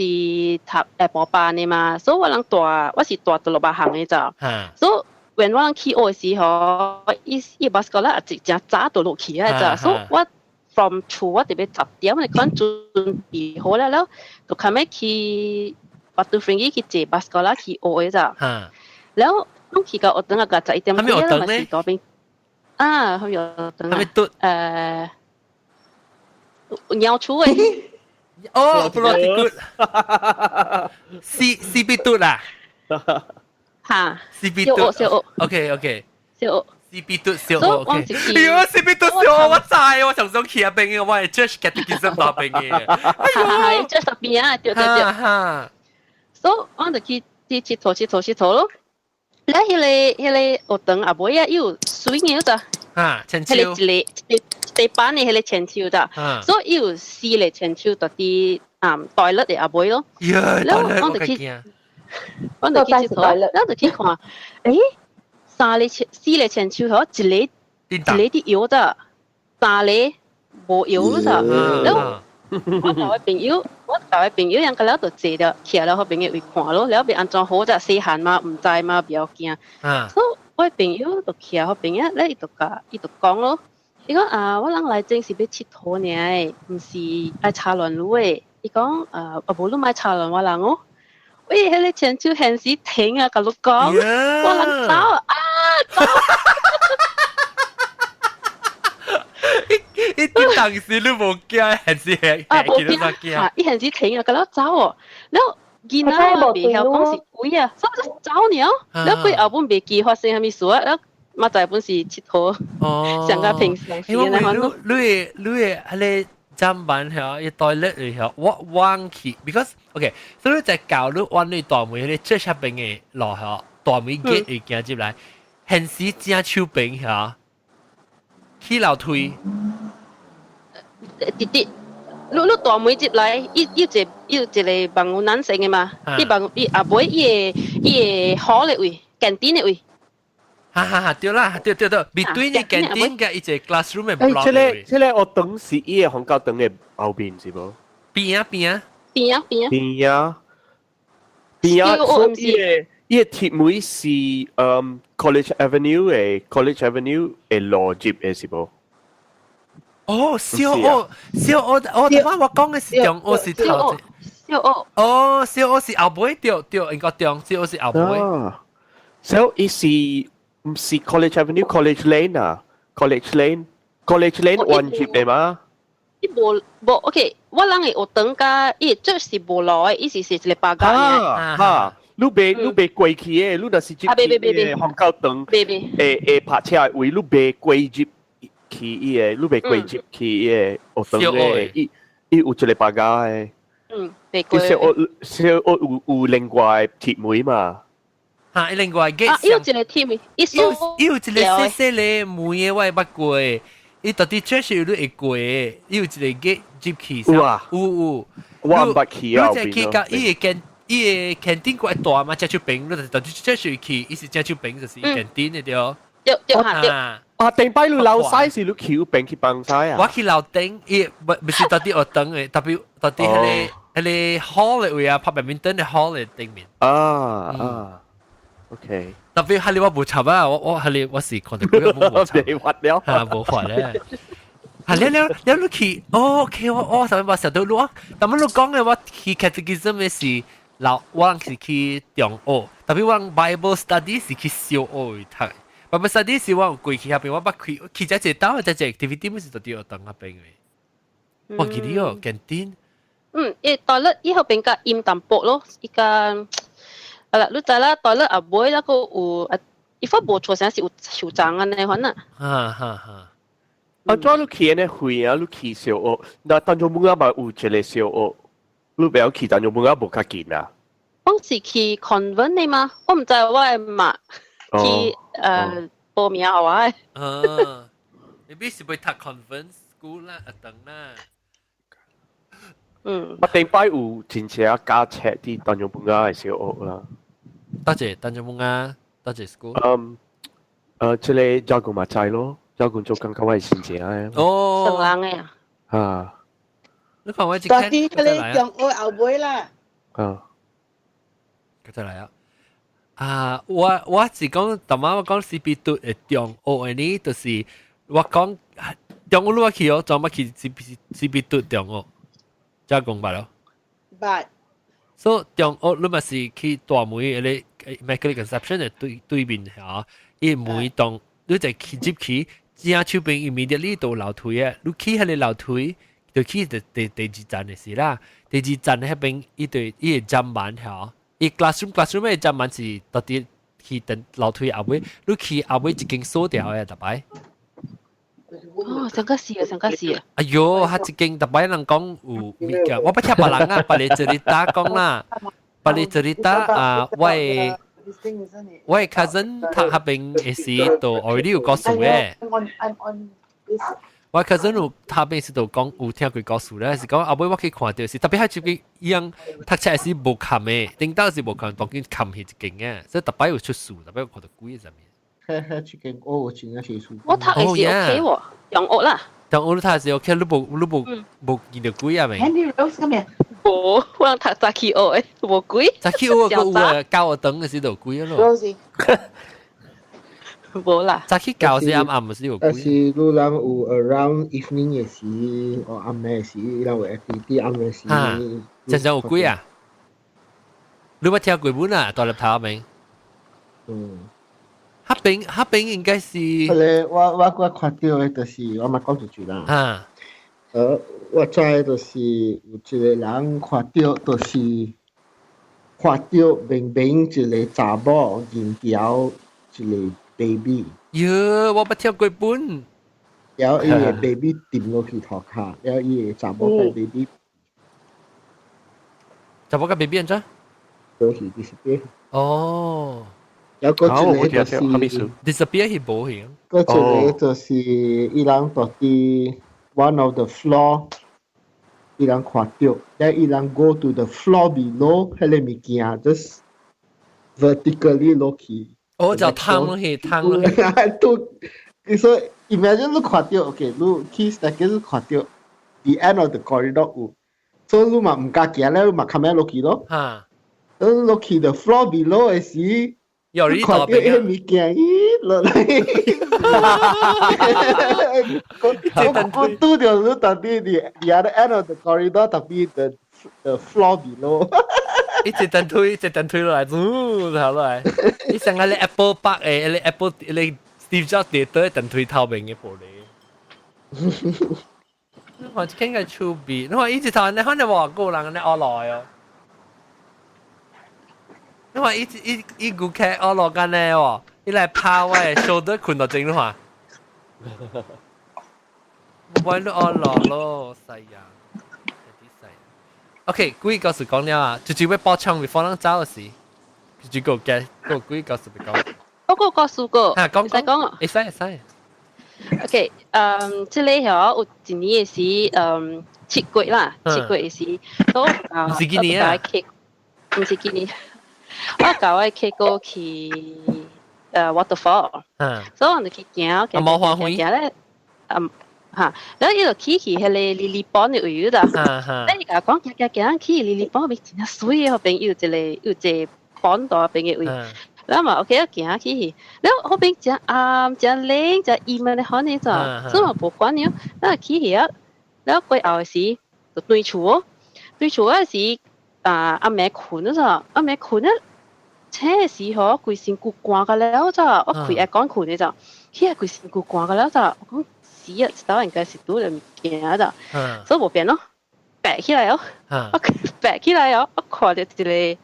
讀下晡班的嘛，所以我人蹛，我是蹛佇羅馬巷的咋，所以 when 我人去學的時候，伊伊 bus 過來一真早就落去啊咋，所以我 from 厝我特別10點，你講準備好了了，就較尾去 Batu Ferringhi 去坐 bus 過來去學的咋，然後攏去到學堂啊，個11點幾啦，嘛是嗰邊。啊，佢有等啊。鳥厝的。哦，不落地骨。四四必嘟啦。嚇，CB 小學小學，OK。小學。 CB 嘟小學，OK。哎呦，CB 嘟小學我知，我常常去那邊嘅，我係 church catechism 那邊嘅。哎呦，church 那邊啊，對對對。所以我就去去𨑨迌𨑨迌𨑨迌咯。咧，彼個學堂後尾啊，有水嘅咋？啊，千秋。彼個一個一個班的彼個千秋咋？所以有四個千秋佇佇啊 toilet 的後尾咯。然後我就去𨑨迌，然後就去看，誒，三個千四個千秋，嗬，一個一個佇搖咋，三個無搖咯咋。然後我台的朋友人個了就坐著，徛了彼邊的位看咯，了欲按怎好咋，細漢嘛，毋知嘛，袂曉驚。所以我的朋友就徛彼邊啊，咧伊就講咯，伊講啊，我人來這是欲𨑨迌爾，毋是愛吵亂你的。伊講啊，無你莫吵亂我人哦。喂，彼個千手現時停啊，共你講，我人走啊走。伊啲當時你無驚，還是係啊無驚，伊現時停啊，佮了走哦。了囡仔嘛袂曉講是鬼啊，所以就走爾。了過後本袂記發生啥物事啊，了嘛知本是𨑨迌。哦，上較平常時那款咯。你的彼個砧板遐，伊 toilet 裡遐，我忘去，because OK，所以在教你往你大門彼個最下邊的路遐，大門 gate 會行入來，現時正手邊遐。起樓梯，直直，你大門入來，伊一個房屋男性的嘛，伊房伊後尾伊個好的位，canteen 的位。哈哈哈，對啦，對對對，面對你 canteen 嘅一個 classroom 的 block。這個學堂是伊個紅教堂的後面是無？邊啊邊啊。邊啊邊啊。邊啊邊啊，所以伊個鐵門是College Avenue 的 College Avenue 的路入的是無？哦，小學小學，我我講的是中學是頭小學。哦，小學是後尾，對對，應該中小學是後尾。小學是毋是 College Avenue College Lane 啊？College Lane College Lane 彎入的嗎？伊無無 OK，我人的學堂佮伊這是無路的，伊是一個巴架爾。哈。你袂過去的，你若是入去紅教堂，會泊車的位，你袂過入去伊個，你袂過入去伊個學堂的，伊有一個巴架的。嗯，袂過。小學小學有另外鐵門嘛？哈，另外 gate。啊，伊有一個鐵門，伊有一個細細个門的，我會捌過。伊到底確實有你會過，伊有一個 gate 入去。有啊，有有。我毋捌去啊。你再去到伊個間。伊個 canteen 閣大嘛，正手邊，你就到底這是去，伊是正手邊，就是 canteen 的對。對對哈對。啊，頂擺你樓西是你去邊去放西啊？我去樓頂，伊不是到底學堂的，特別到底彼個 hall 的位啊，拍 badminton 的 hall 的頂面。啊啊，OK。特別彼個我無插啊，我彼個我是看著幾個無插。袂發了。啊，無發咧。啊，了了了，你去，哦，OK，我啥物我想到你，但麼你講的我去 catechism 的是。老我人是去中學，特別我 Bible study 是去小學讀。Bible study 是我有過去彼邊，我捌去去這一兜，這一 activity 不是佇學堂彼邊的。我記得哦，canteen。嗯，伊 toilet 伊彼邊較陰淡薄咯，伊個啊啦，你知啦，toilet 後尾那個有啊，伊發無錯，啥是有樹叢按呢款啊。哈哈哈。啊，怎你去按呢遠啊？你去小學，那當中本仔嘛有一個小學。你袂曉去，但就本仔無較近啊。我是去 convent 的嘛，我毋知我的媽去報名予我的。啊，你必是欲讀 convent school 啦，學堂啦。嗯。我頂擺有真正加冊佇當中本仔的小學啦。多謝當中本仔，多謝 school。嗯，這個照顧嘛知咯，照顧做感覺我是真正的。哦。成人的啊。啊。你看我一大啲彼個中學後尾啦。啊。再來啊！啊，我是講，頭仔我講 CB 嘟的中學的呢，就是我講中學你去哦，專捌去 CB 嘟中學，才講捌咯。捌。所以中學你嘛是去大門彼個 Immaculate Conception 的對對面嚇，伊門當你就去入去，正手邊 immediately 到樓梯啊，你去彼個樓梯。就去第二層的時啦，第二層彼邊伊對伊個閘門嚇，伊 classroom 的閘門是到底去等樓梯後尾，你去後尾一間鎖掉嘅，逐擺。哦，上個是啊，上個是啊。哎喲，佢一間逐擺人講有物件，我不聽別人啊，別個這裡打講啦，別個這裡打啊，我的 cousin 讀彼邊的時都 already 有故事嘅。我 cousin 有讀邊時就講有聽過故事咧，是講後尾我去看到是特別係這個伊樣讀冊時無冚的，頂到是無冚，當然冚去一間嘅，所以逐擺有出事，逐擺有看到鬼啥物。嘿嘿，這間我真正是出。我讀的是 OK 喎，中學啦。中學你讀的是 OK，你無你無無見到鬼啊未？Andy Rose 今日。無，我讀早起學的，無鬼。早起學閣有啊，教學堂的時就有鬼咯。 Rosie。無啦。早起教時暗暗時有鬼。但是你人有 around evening 的時，或暗暝時，人有 activity 暗暝時。真正有鬼啊！你捌聽過本啊？大粒頭未？嗯。彼邊彼邊應該是。彼个我看著的就是我嘛講一句啦。我知就是有一個人看著，就是看著明明一個查某認掉一個 baby。喲，我捌聽過本。然後伊个 baby 沉落去塗跤，然後伊個查某共 baby。查某共 baby 按怎？都是 disappear。哦。然後閣一個就是 disappear 是無去。閣一個就是伊人佇佇 one of the floor，伊人看著，then 伊人 go to the floor below，彼个物件 just vertically 落去。哦，就淌落去，淌落去。都，你說 imagine 你看著，OK，你去 staircase 你看著 the end of the corridor 有，所以你嘛毋敢行咧，你嘛較尾落去咯。你落去 the floor below 的時，有你看著彼个物件，咦落來。我拄著你佇 the other end of the corridor，特別 the floor below。一直等推，一直等推落來，嗚，頭落來。你上個你 Apple Park 的，你 Apple 你 Steve Jobs 佇倒等推頭面的玻璃。你看這間個趣味，你看伊一頭你可能外國人按呢學來哦。你看伊伊伊顧客學落緊呢哦，伊來拍我的 shoulder 睏落前，你看。我你學落咯，細呀。OK，鬼故事講了啊，就就欲補充 before 咱走的時，就個嘅個鬼故事欲講。我個故事個，嚇講講啊，會使會使。 OK，嗯，這個嗬有一年的時，嗯，7月啦，7月的時，都毋是今年啊，毋是今年，我共我的客戶去waterfall，所以我就去行，行行行咧，嗯。嚇，然後伊就去去彼个 lily pond 的位啦，咧伊共我講行行行去 lily pond 彼邊真正媠的，彼邊有一个有一个 pond 佇彼邊的位，然後嘛 OK 行去去，然後彼邊真暗真冷真陰的款呢咋，所以嘛無管了，咱去去啊，然後過後的時就轉厝哦，轉厝的時啊暗暝睏咋，暗暝睏啊，醒的時吼規身軀寒甲了咋，我開 aircon 睏的咋，起來規身軀寒甲了咋，我講。死啊！一道應該是拄著物件咋，所以無變咯，爬起來哦，我爬起來哦，我看著一个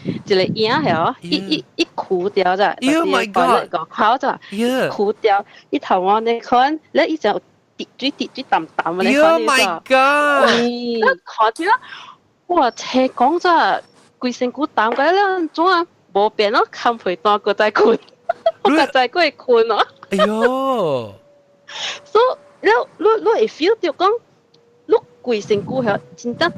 一个影係哦，伊伊伊跍掉咋， Oh my god！個口咋，跍掉，伊頭我呢看，咧伊就滴水滴水澹澹的 Oh my god！你看著哇，車講咋，規身軀澹個了，按怎啊？無變咯，冚被單閣再睏，我閣再過睏咯。哎喲！所以你你你會 feel 著講，你規身軀遐真正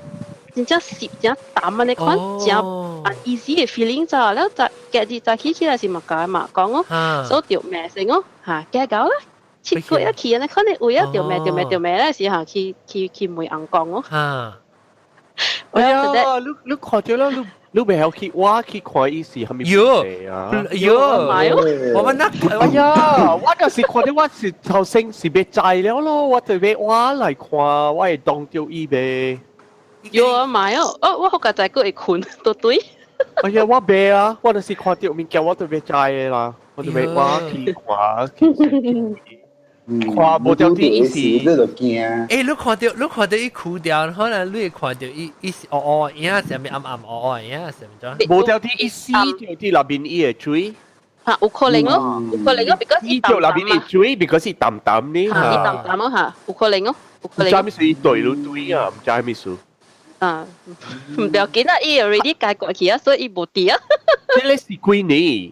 真正濕真澹按呢款，真 uneasy 的 feeling 咋，了早隔日早起起來是嘛共嘛講哦，所以著罵聲哦，嚇加到啦，7月一去按呢款的位啊，著罵著罵著罵咧時候去去去問翁公哦。哎呀，你你看著啦，你你袂曉去，我去看伊是啥物問題啊？喲，我們那，哎呀，我就是看著我是頭先是欲知了咯，我就欲我來看，我會當著伊袂。有啊，買哦，哦，我好佳哉閣會睏，都對。哎呀，我袂啊，我就是看著物件，我就欲知的啦，我就欲我去看，看無掉啲意思，你就驚。欸，你看著你看著伊跍掉，可能你會看著伊伊是烏烏影，啥物暗暗烏烏影，啥物怎？無掉啲意思，就佇內面伊的水。嚇，有可能咯，有可能咯，because 伊條那邊啲水，because 是淡淡呢嚇，伊淡淡咯嚇，有可能咯，有可能。唔知咩事對咯對啊，唔知咩事。啊，唔要緊啦，伊 already 解過去啊，所以伊無佇啊。這個是幾年？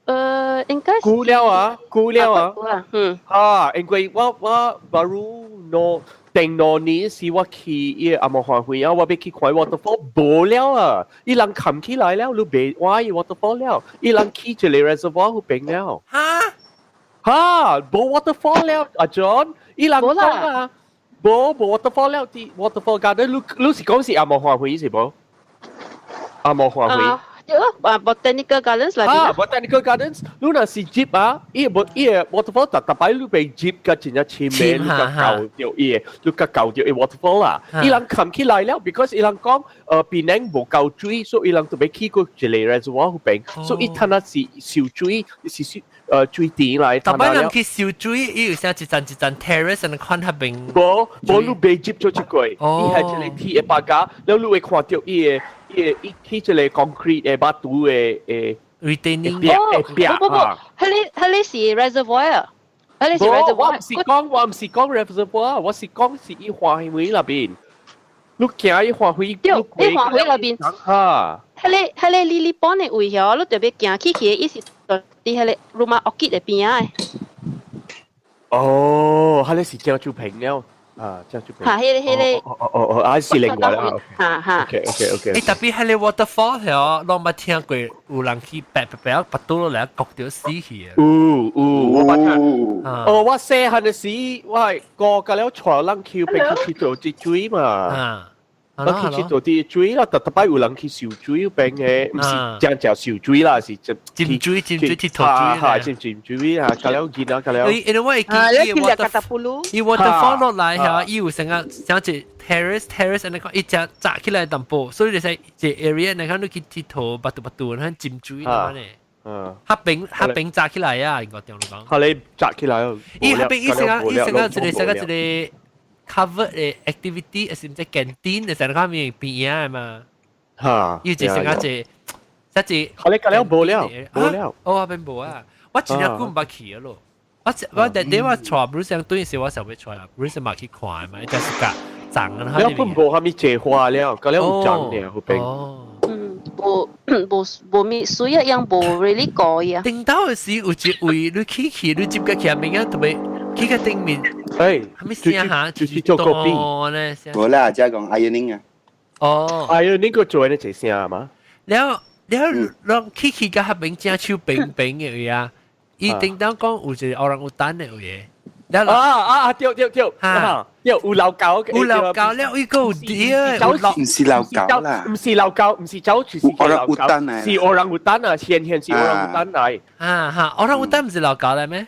啊，應該過了啊，過了啊。嗯。啊，因為我 baru 喏定2年是我去伊阿摩環會啊，我欲去看 waterfall 無了啊，伊人冚起來了，你袂挖伊 waterfall 了，伊人起一個 reservoir 去邊了。哈？哈，無 waterfall 了，阿 John，伊人講啊，無 waterfall 了，啲 waterfall garden，你是講是阿摩環會是無？阿摩環會。對咯，啊，Botanical Gardens 內邊。啊，Botanical Gardens，你若是入啊，伊無伊個 waterfall 特特擺你被入甲真正深的，你較夠著伊個，你較夠著伊 waterfall 啦。伊人冚起來了，because 伊人講，檳城無夠水，所以伊人就欲起過一個 reservoir 彼邊，所以伊趁啊是收水，是收水池來。特擺人去收水，伊有啥一層一層 terrace，你看彼邊。無無，你袂入做這個，伊係一個鐵的巴架，了你會看著伊個。伊伊起一個 concrete 的巴肚的的 retaining 哦，不不不，彼個是 reservoir，彼個是 reservoir。我毋是講 reservoir，我是講是伊花園那邊。你行伊花園，對，伊花園那邊。哈。彼個 Lily Pond 的位遐，你特別行去去，伊是佇彼個 Rumah Orchid 的邊仔的。哦，彼個是正就平了。啊，這樣就嚇，彼個。哦哦哦，啊是另外啦。嚇嚇。 OK。欸，特別彼個 waterfall 遐，攏捌聽過有人去白白白拔倒落來，焗著死去。有有，我捌聽。哦，我細漢的時，我係過個了帶人去邊去佚佗佇水嘛。啊。我去佚佗佇水啦，特特擺有人去受水邊的，毋是真正受水啦，是浸水浸水佚佗水。哈，浸浸水啊，甲了見啊，甲了。因為我會記伊 water，伊 waterfall 落來嚇，伊有成個像一 terrace terrace 按呢講，伊只紮起來淡薄，所以你使一 area 你看你去佚佗，巴肚巴肚，你浸水咁呢。嗯。彼邊紮起來啊，應該點講？彼紮起來。伊彼邊伊成個伊成個一個成個一個 cover 的 activity，是毋是 canteen 的成個面邊仔的嘛？哈！伊就成個一，一好咧，了無了，無了。哦，彼邊無啊！我真正久毋捌去啊咯。我特地我帶 Bruce 對時我想欲帶 Bruce 嘛去看嘛，就是甲長啊。了本無啥物計劃了，甲了有長爾彼邊。哦。嗯，無無無物水啊，樣無 really 高呀。頂到的時有一位你去去你接個起面啊，特別去個頂面。誒，啥物聲嚇？就是做個邊。無啦，只講 ironing 啊。哦。 ironing 個做呢一聲嘛？了了，攏去去甲彼邊正手平平的位啊！伊頂當講有一個orang utan 的位。啊啊對對對，哈，對有老狗，有老狗了，伊個有啲毋是老狗啦，毋是老狗，毋是走就是 orang utan 啊，是 orang utan 啊，先先是 orang utan 來。啊哈，orang utan 毋是老狗來咩？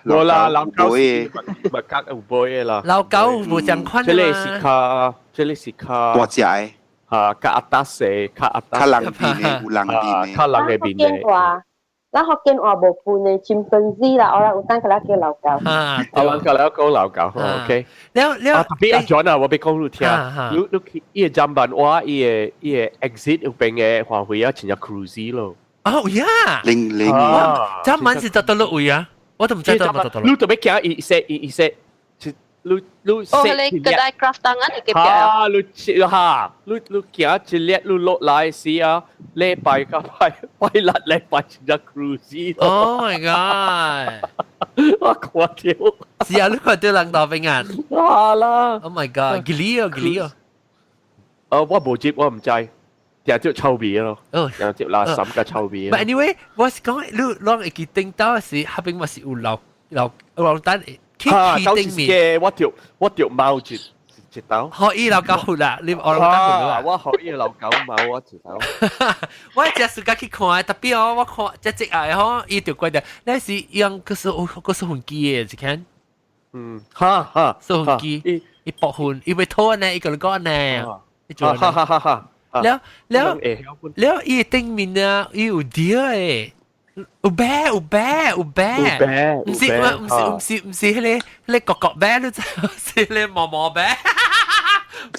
無啦，老狗是物格有背的啦。老狗無相款這個是較，這個是較大隻的，嚇，較阿達些，較阿較人面的，有人面的，較人的面的。咱福建話無分的，chimpanzee 啦，orang utan 佮咱叫老狗。啊，我人佮咱講老狗，OK。了了，特別阿 John 啊，我欲講你聽，你去伊個砧板我伊個伊個 exit 彼邊的範圍啊，真正 cruisy 咯。哦呀，零零，砧板是得佗落位啊？我都毋知得佗落。你特別行伊說伊伊說。你你哦，你個大 craft 檔啊，你記哈，你哈，你你行一列，你落來時啊，禮拜甲拜拜六禮拜真正 cruise。 Oh my god！我看著。是啊，你看著人佗邊啊？啊啦！Oh my god！幾哩啊，幾哩啊！我無接，我毋知，定著臭味咯。哦，定著垃圾佮臭味。 But anyway，我是講你攏會記頂到時，彼邊嘛是有老老老單。哈，走是嘅，我著貓一一刀。可以老狗血啦，你我老狗血啦。我可以老狗貓我一刀。我只時間去看，特別哦，我看這隻愛吼，伊就覺得那是用個是個是飛機的，一看。嗯，哈哈，是飛機，伊博分，伊會拖呢，伊個講呢，伊做哈哈哈哈。了了了，伊頂面啊，伊有啲誒。有啤有啤有啤，毋是毋是毋是毋是彼個彼個角角啤，你知是彼個毛毛啤。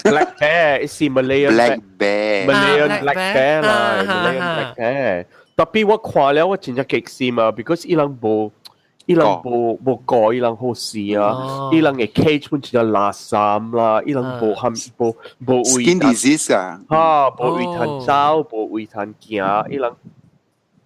Black bear 是 Malayan Black bear Malayan black bear 啦，Malayan black bear。Tapi 我看了我真正激心啊，because 伊人無伊人無無過伊人好死啊，伊人嘅 cage 本真正垃圾啦，伊人無含無無位 Skin disease 啊，哈，無位通走，無位通行，伊人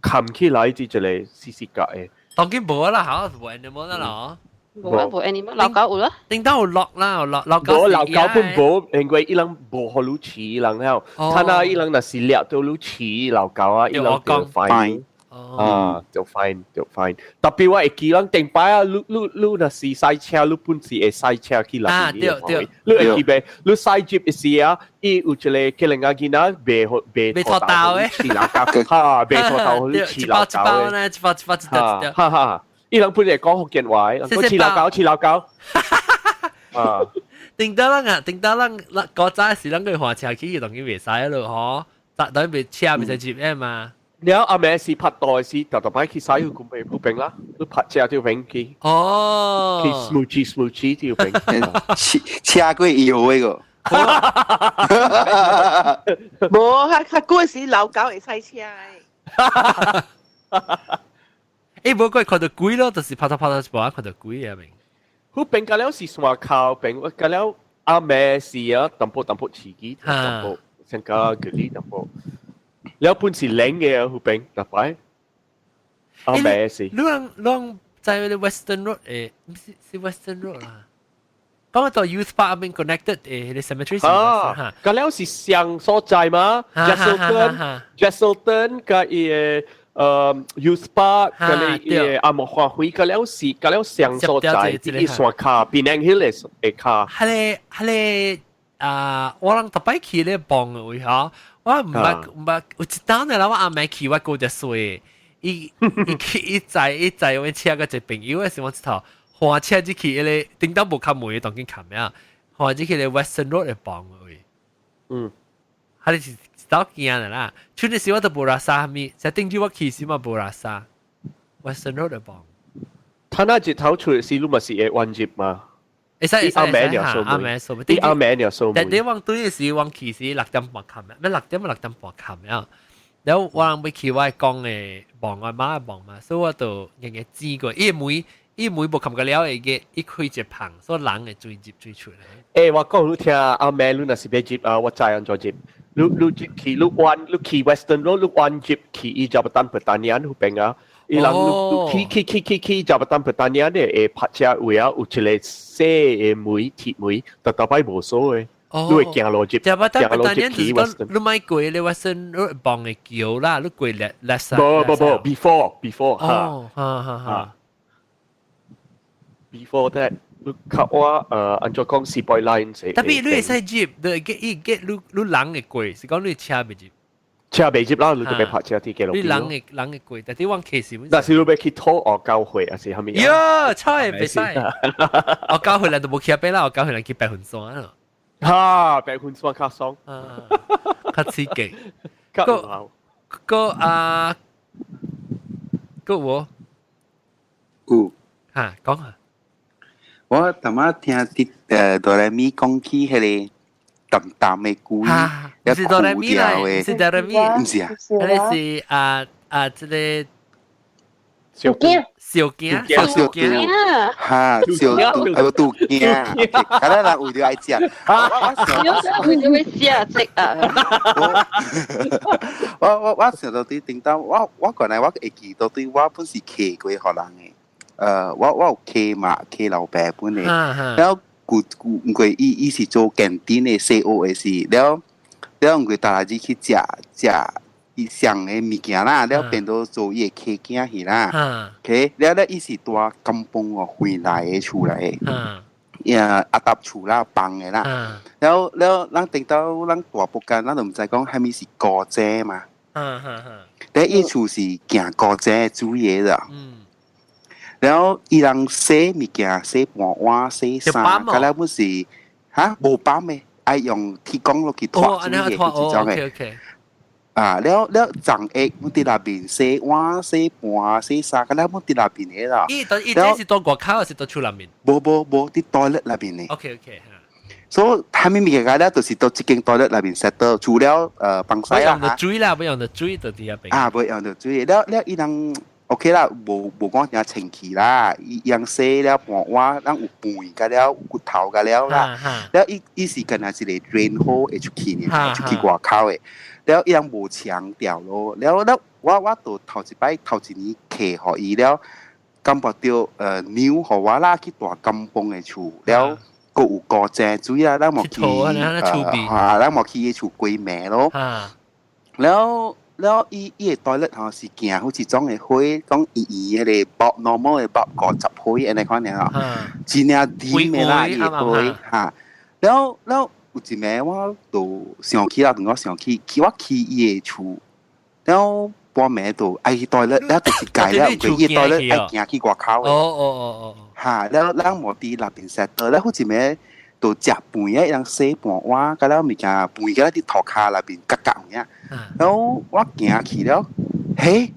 冚起來就一個死死格嘅。當然無啦，嚇，無 animal 啦咯。無啊，無 animal，老狗有啦。頂到有落啦，落老狗。無老狗本無，因為伊人無予你飼伊人了，他那伊人若是掠到你飼老狗啊，伊人就 fine。啊，就 fine 就 fine。Tapi 我會記人頂擺啊，你你你若是駛車，你本是會駛車去內啊，對對。你會記袂？你駛入時啊，伊有一個吉人仔囡仔賣賣賣土豆的，飼老狗，哈，賣土豆予你飼老狗一包呢，一包一包一條一條。哈哈，伊人本來講福建話，人講飼老狗，飼老狗。啊，頂到人啊，頂到人，古早時咱個換車去，當然袂使咯，嗬，當然袂車袂使入的嘛。了阿妹是拍袋是特特擺去使去嗰邊嗰邊啦，你拍車條邊去。哦。去 smoochie smoochie 條邊。車過搖嗰個。無，較較久時老狗會駛車的。欸，無過看到鬼咯，就是拍拖拍拖一半看到鬼啊明。佢邊個了是山口邊，個了阿妹是啊，淡薄淡薄刺激，淡薄成個距離淡薄。了本是冷嘅啊，佢邊特擺。阿妹是。你人你在 Western Road 誒，毋是是 Western Road 啦。講到 Youth Park 邊 connected 誒，個 cemetery 啊，個了是上所在嘛？Jesselton Jesselton 個伊個。Youth Park 個你伊個阿莫花卉個了是個了上所在，伊山卡 Penang Hill 的卡。係咧係咧啊！我人特擺去咧幫嘅位嚇，我毋捌毋捌有一當咧，我阿妹去我過一歲，伊伊去伊載伊載我車個一個朋友的時，我一頭換車入去，彼個頂到無較門，當緊冚呀，換入去咧 Western Road 的幫嘅位。嗯，係是。走行的啦，出陣時我都無拉沙物，在頂住我去時嘛無拉沙，Western Road 的幫。他那日頭出時，你嘛是會彎入嘛？會使會使阿妹了阿妹數，啲阿妹了數。但你往對時往去時6點半冚，咩6點6點半冚呀？然後我人欲去我講的望我媽望嘛，所以我就硬硬指過，伊門伊門無冚個了會個，伊開一棚，所以人會追入追出來。欸，我講你聽，阿妹你若是欲入啊，我知按怎入。你你入去，你彎你去 Western Road，你彎入去伊 Jabatan Pertanian 彼邊啊。伊人你去去去去去 Jabatan Pertanian 咧，會泊車位啊，有一個細的門鐵門，特特擺無鎖的。你會行路入， Jabatan Pertanian 就是講你莫過咧 Western Road 傍的橋啦，你過 left left side。無無無，before before 哦，哈哈哈。 Before that。你較我按怎講是 boy line 是。 Tapi 你會使入，你 get 伊 get 你你人會過，是講你車袂入。車袂入啦，你就欲泊車佇街路邊。你人會人會過，但你往騎是。但是你欲去討學教會還是啥物？喲，車會袂使。學教會人都無去邊啦，學教會人去白雲山咯。哈，白雲山較爽，較刺激。個個啊，個我有嚇講下。我頭仔聽啲哆來咪講起彼個淡淡的鬼，毋是哆來咪啦，毋是哆來咪，毋是啊，彼個是啊啊，這個小囝，小囝，小囝，哈，小肚啊肚囝，敢若人為著愛食，我為著愛食這啊。我我我想到對頂當，我我原來我會記到對我本是客過予人的。我我有客嘛，客老爸本的，了舊舊毋過伊伊是做 canteen 的細學的時，了了毋過逐日去食食伊上的物件啦，了變做做伊的客囝去啦，OK，了了伊是住甘榜哦，回來的厝來的，呀阿搭厝啦，放的啦，了了咱頂到咱大埔間，咱就毋知講啥物是古井嘛，但伊厝是行古井煮嘢啦。然後伊人洗物件、洗盤碗、洗衫，甲了本是哈無泵的，愛用鐵缸落去拖煮嘢，這種的。啊，了了髒液阮佇內面洗碗、洗盤、洗衫，甲了阮佇內面的啦。伊伊這是佇外口，還是佇厝內面？無無無，佇 toilet 內面的。 OK OK。所以他們物件咧，就是到這間 toilet 內面 settle，除了放屎啦，用到水啦，不用到水就佇遐邊。啊，不用到水，了了伊人 OK 啦，無無講誠清氣啦，伊人洗了盤碗，咱有飯甲了，有骨頭甲了啦，了伊伊是敢若一個 drain hole 會出去呢，出去外口的，了伊人無強調咯，了了我我就頭一擺頭一年客予伊了，感覺著牛予我啦去大甘榜的厝了。閣有高井水啊，咱無去啊，咱無去伊厝歸暝咯。了了，伊伊个 toilet 吼是行好似種的火，講圓圓彼个 bulb normal 的 bulb 50歲按呢款爾吼，真正甜的啦，伊个火哈。了了有一暝我就想起啦，同我想起，去我去伊个厝，了半暝就愛去 toilet，了就是改了，毋過伊個 toilet 愛行去外口的。哦哦哦哦。哈，了咱無佇內邊 settle，了好一暝就食飯啊，人洗盤碗，甲了物件飯甲佇塗跤內邊角角有影。然後我行去了，嘿，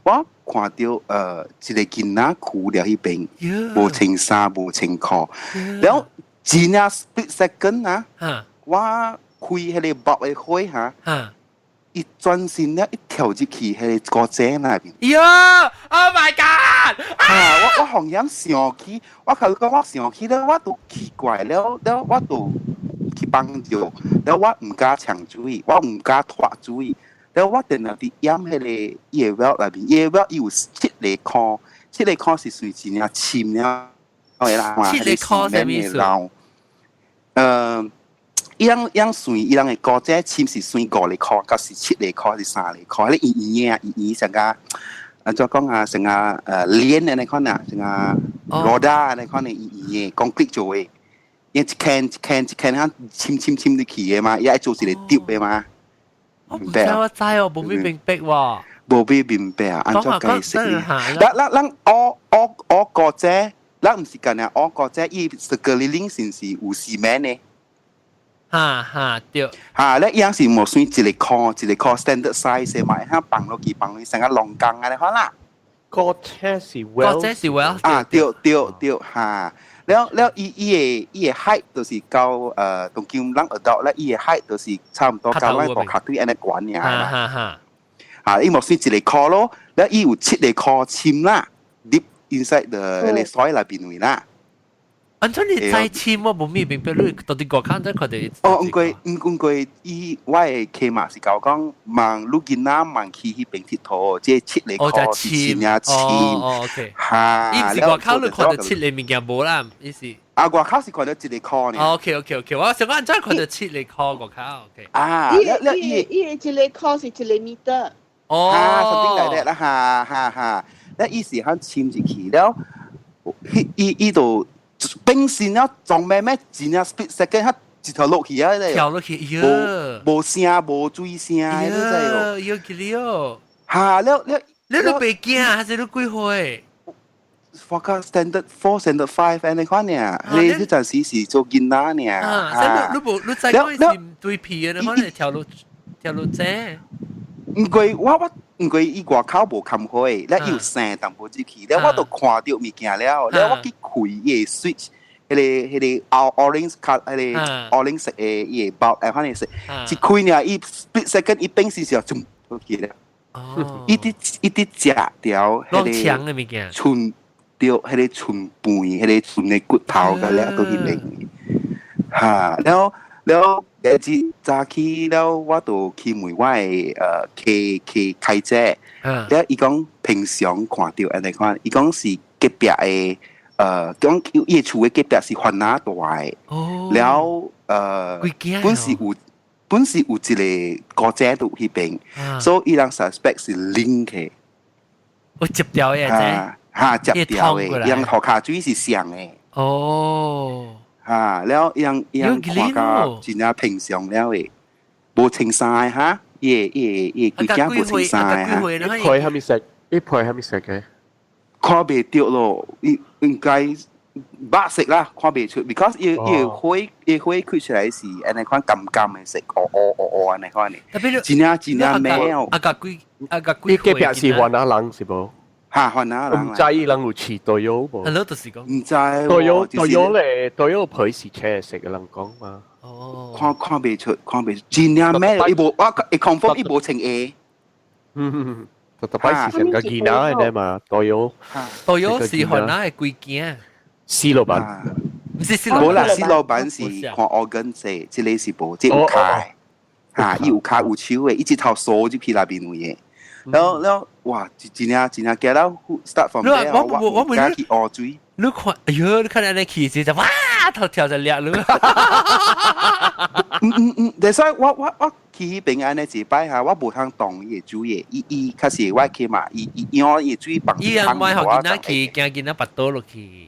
我看著一個囡仔跍佇彼邊，無穿衫無穿褲，了真正 split second 啊，我開彼個 bulb 的火哈。伊轉身了，一跳入去彼個古井內面。喲！Oh my god！啊！我我紅險想起，我頭講我想起了，我都奇怪了，了我都去幫助，了我毋敢搶水，我毋敢拖水，了我定定佇淹彼个伊个 well 內面，伊个 well 伊有七个箍，七個箍是隨真正深了，啦，七個箍啥物意思？伊人伊人算伊人的古井深是算五個箍，抑是七個箍，是三個箍，彼圓圓的啊，圓圓成個按怎講啊，成個鏈按呢款啊，成個羅打按呢款的圓圓的，concrete 做的，伊一坑一坑一坑啊，深深深入去的嘛，伊愛做一個 tube 的嘛。我毋知我知哦，無必明白喎。無必明白啊，按怎解釋？咱咱咱學學學古井，咱毋是干焦學古井，伊 sekeliling 是是有cement 的。哈哈對。哈，咧伊樣是無算一個箍一個箍 standard size 的嘛，會曉放落去放落去成個龍江按呢款啦。古井是 well，古井是 well。啊，對對對，哈。了了，伊伊个伊个 height 就是到當今咱學到咧，伊个 height 就是差毋多到咱大跤腿按呢懸爾啦。哈哈。啊，伊無算一個箍咯，了伊有七個箍深啦，deep inside the 彼個 soil 內邊位啦。按怎你知深我無咪明白，你到底外口怎看著？哦，毋過毋過伊我的客嘛是共我講，望你囡仔望去彼邊𨑨迌，這七个箍是真正深。哦，OK。哈，伊毋是外口你看著七个物件無啦，伊是。啊，外口是看著一個箍呢。 OK，我想講按怎看著七個箍外口，OK。啊，伊伊伊一個箍是一個 meter。哦。啊，something like that 啦，哈哈哈。咧伊是響深入去了，伊伊就。變身了，撞咩咩，真正 split second，佢一頭落去啊！跳落去，喲，無聲無水聲，你知無？喲，記哩哦。哈，了了，你都袂驚，還是你幾歲？我講 standard four、standard five 按呢款爾，你彼陣時是做囡仔爾。啊，你無你知講是對皮的，你可能跳落跳落井。毋過我我毋過伊外口無冚火，咧伊有生淡薄入去，咧我都看著物件了，咧我去開伊个 switch，彼个彼个 orange 卡，彼个 orange 色的伊个 bulb，哎，反正是，一開爾伊 split second 伊變時時候，就落去了。伊佇伊佇食著彼個牆的物件，剩著彼个剩飯，彼個剩的骨頭共了都彼邊。哈，了了。日早起了，我就去問我的客客開姐，了伊講平常看著按呢款，伊講是隔壁的，講伊的厝的隔壁是番仔大的，了本是有本是有一個古井佇彼邊，所以伊人 suspect 是 link 的。我接掉的這，哈接掉的，伊人塗跤水是相的。哦。哈，了伊人伊人看甲真正平常了的，無穿衫的哈，伊个伊个伊个規囝無穿衫的哈。伊皮啥物色？伊皮啥物色的？看袂著咯，伊應該白色啦，看袂出，because 伊伊個火伊火開出來是按呢款甘甘的色，烏烏烏烏按呢款的。特別真正真正美哦。啊個幾啊個幾伊隔壁是番仔人是無？嚇，番仔人。毋知伊人有飼 toyol 無？係咯，就是講。毋知。 Toyol toyol 咧，toyol 皮是青色嘅人講嘛。哦。看看袂出，看袂出，真正咩？伊無我會 confirm 伊無穿鞋。嗯，特特擺是成個囡仔嘅嘛，toyol。 Toyol 是番仔嘅鬼囝。死老闆。毋是死老闆。無啦，死老闆是看 organ 這，這個是無，這有跤。嚇，伊有跤有手的，伊一頭鎖入去內面有嘅。然後然後哇，真正真正驚了，start from there，我我我唔敢去學水。你看，哎呦，你看按呢去時就哇，頭跳就掠你。嗯嗯嗯，但係我去彼邊按呢一擺下，我無通動伊的水的，伊伊較是我去嘛，伊伊用伊的水放。伊人買予囡仔去，驚囡仔跋倒落去。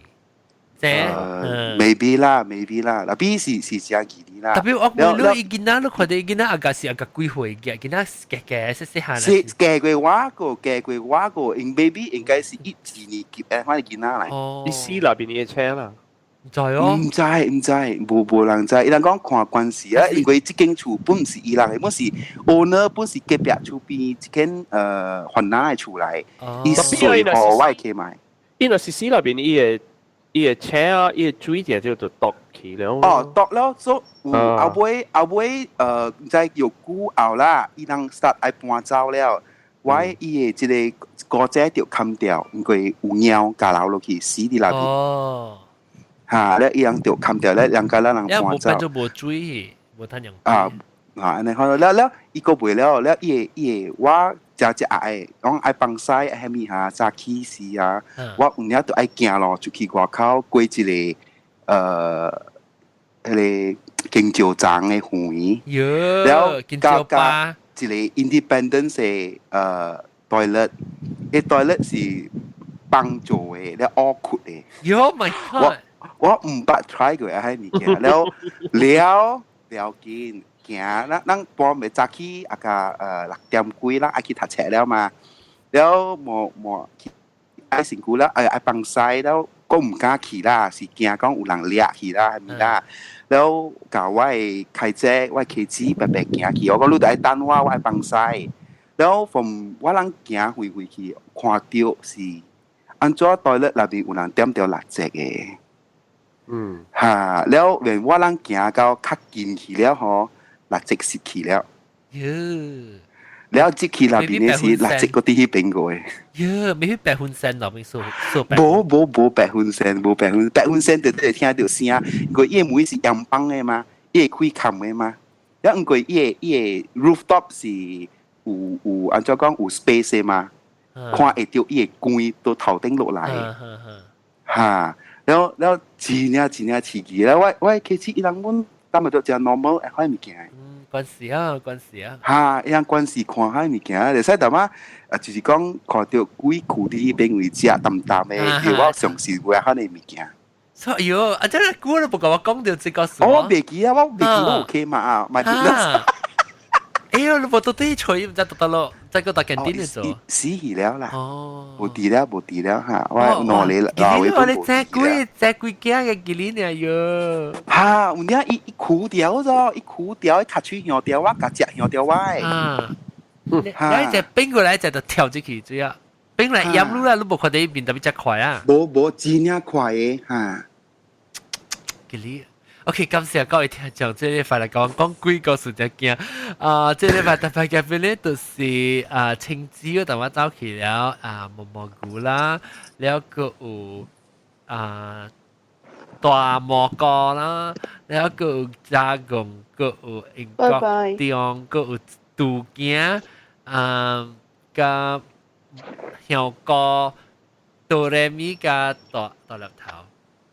Maybe 啦，maybe 啦，那邊是是真奇啲啦。特別我問你，伊囡仔你看著伊囡仔阿個是阿個幾歲嘅？囡仔加加細細漢。是加過我個，加過我個，因 baby 應該是一二年級誒，反正囡仔來。哦。伊死內邊的車啦。毋知哦。毋知毋知，無無人知。伊人講看關係啊，因為這間厝本毋是伊人的，本是 owner 本是隔壁厝邊一間番仔的厝來，伊稅予我去買。伊若是死內邊伊的。伊的車啊，伊的水定就就篤起了。哦，篤了，所以有後尾後尾毋知有久後啦，伊人 start 愛搬走了，我伊的這個姑姐就砍掉，因為有貓咬流落去死佇內面。哦。嚇，咧伊人就砍掉咧，人家咱人搬走。就無水，無趁用。啊啊，按呢看了了，伊個袂了了，伊的伊的我。食食愛，講愛放屎愛蝦米哈，早起時啊，我有影都愛行路出去外口過一個彼个金石欉的園，然後加加一個 Independence 的toilet，彼 toilet 是幫做的，了烏窟的。喲 my god！我我毋捌 try 過彼物件，了了了緊。行，咱咱半暝早起啊個6點幾，咱愛去讀冊了嘛。了無無去愛身軀了，愛愛放屎了，閣毋敢去啦，是驚講有人掠去啦，蝦米啦。了共我的開車，我的妻子白白行去，我講你著愛等我，我愛放屎。了從我人行回回去，看著是按怎 toilet 內面有人點著蠟燭的。哈，了連我人行到較近去了吼。蠟燭熄去了，喲，了這去內邊的是蠟燭閣佇彼邊過的。喲，欲去白粉身內邊數數白。無無無白粉身，無白粉，白粉身就會聽著聲，因為伊的門是陽板的嘛，伊會開冚的嘛。了因為伊的伊的 rooftop 是有有按怎講有 space 的嘛，看會著伊的光都頭頂落來。哈，了了真正真正刺激，了我我開始伊人阮。咱咪都誠 normal 會看物件。嗯，關事啊，關事啊。哈，伊樣關事看彼物件，會使淡仔啊，就是講看著鬼跍佇彼邊位食淡淡的，我相信有彼個物件。所以喲，啊，這個久都無共我講著這個事。我袂記啊，我袂記我有去嘛啊，買哎喲，你無到底揣毋知到倒落，再個大間店的做。死去了啦。哦。無佇了，無佇了哈，我兩個老位都無。你這幾這幾驚嘅吉年啊喲。哈，有影伊伊枯掉咗，伊枯掉，伊尻喙向著我，共食向著我的。啊。你一隻變過來，一隻就跳進去，主要變來閹你啦，你無看著伊面特別遮快啊。無無真正快的哈。吉年。OK，感謝各位聽眾，這禮拜來講講鬼故事才驚。啊，這禮拜特別嘉賓咧，就是啊，青椒同我走去了啊，毛蘑菇啦，了閣有啊大蘑菇啦，了閣有加貢，閣有英國中，閣有杜驚，啊，佮香菇、哆來咪佮大大粒頭。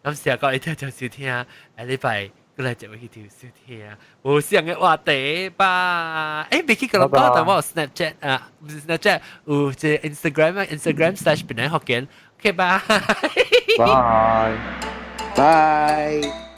感謝各位聽眾收聽，下禮拜閣來節目去聽收聽，無相的話題吧。欸，袂記共人講，但我有 Snapchat 啊，毋是 Snapchat，有這個 Instagram 啊，Instagram /檳城福建。OK，拜。拜拜。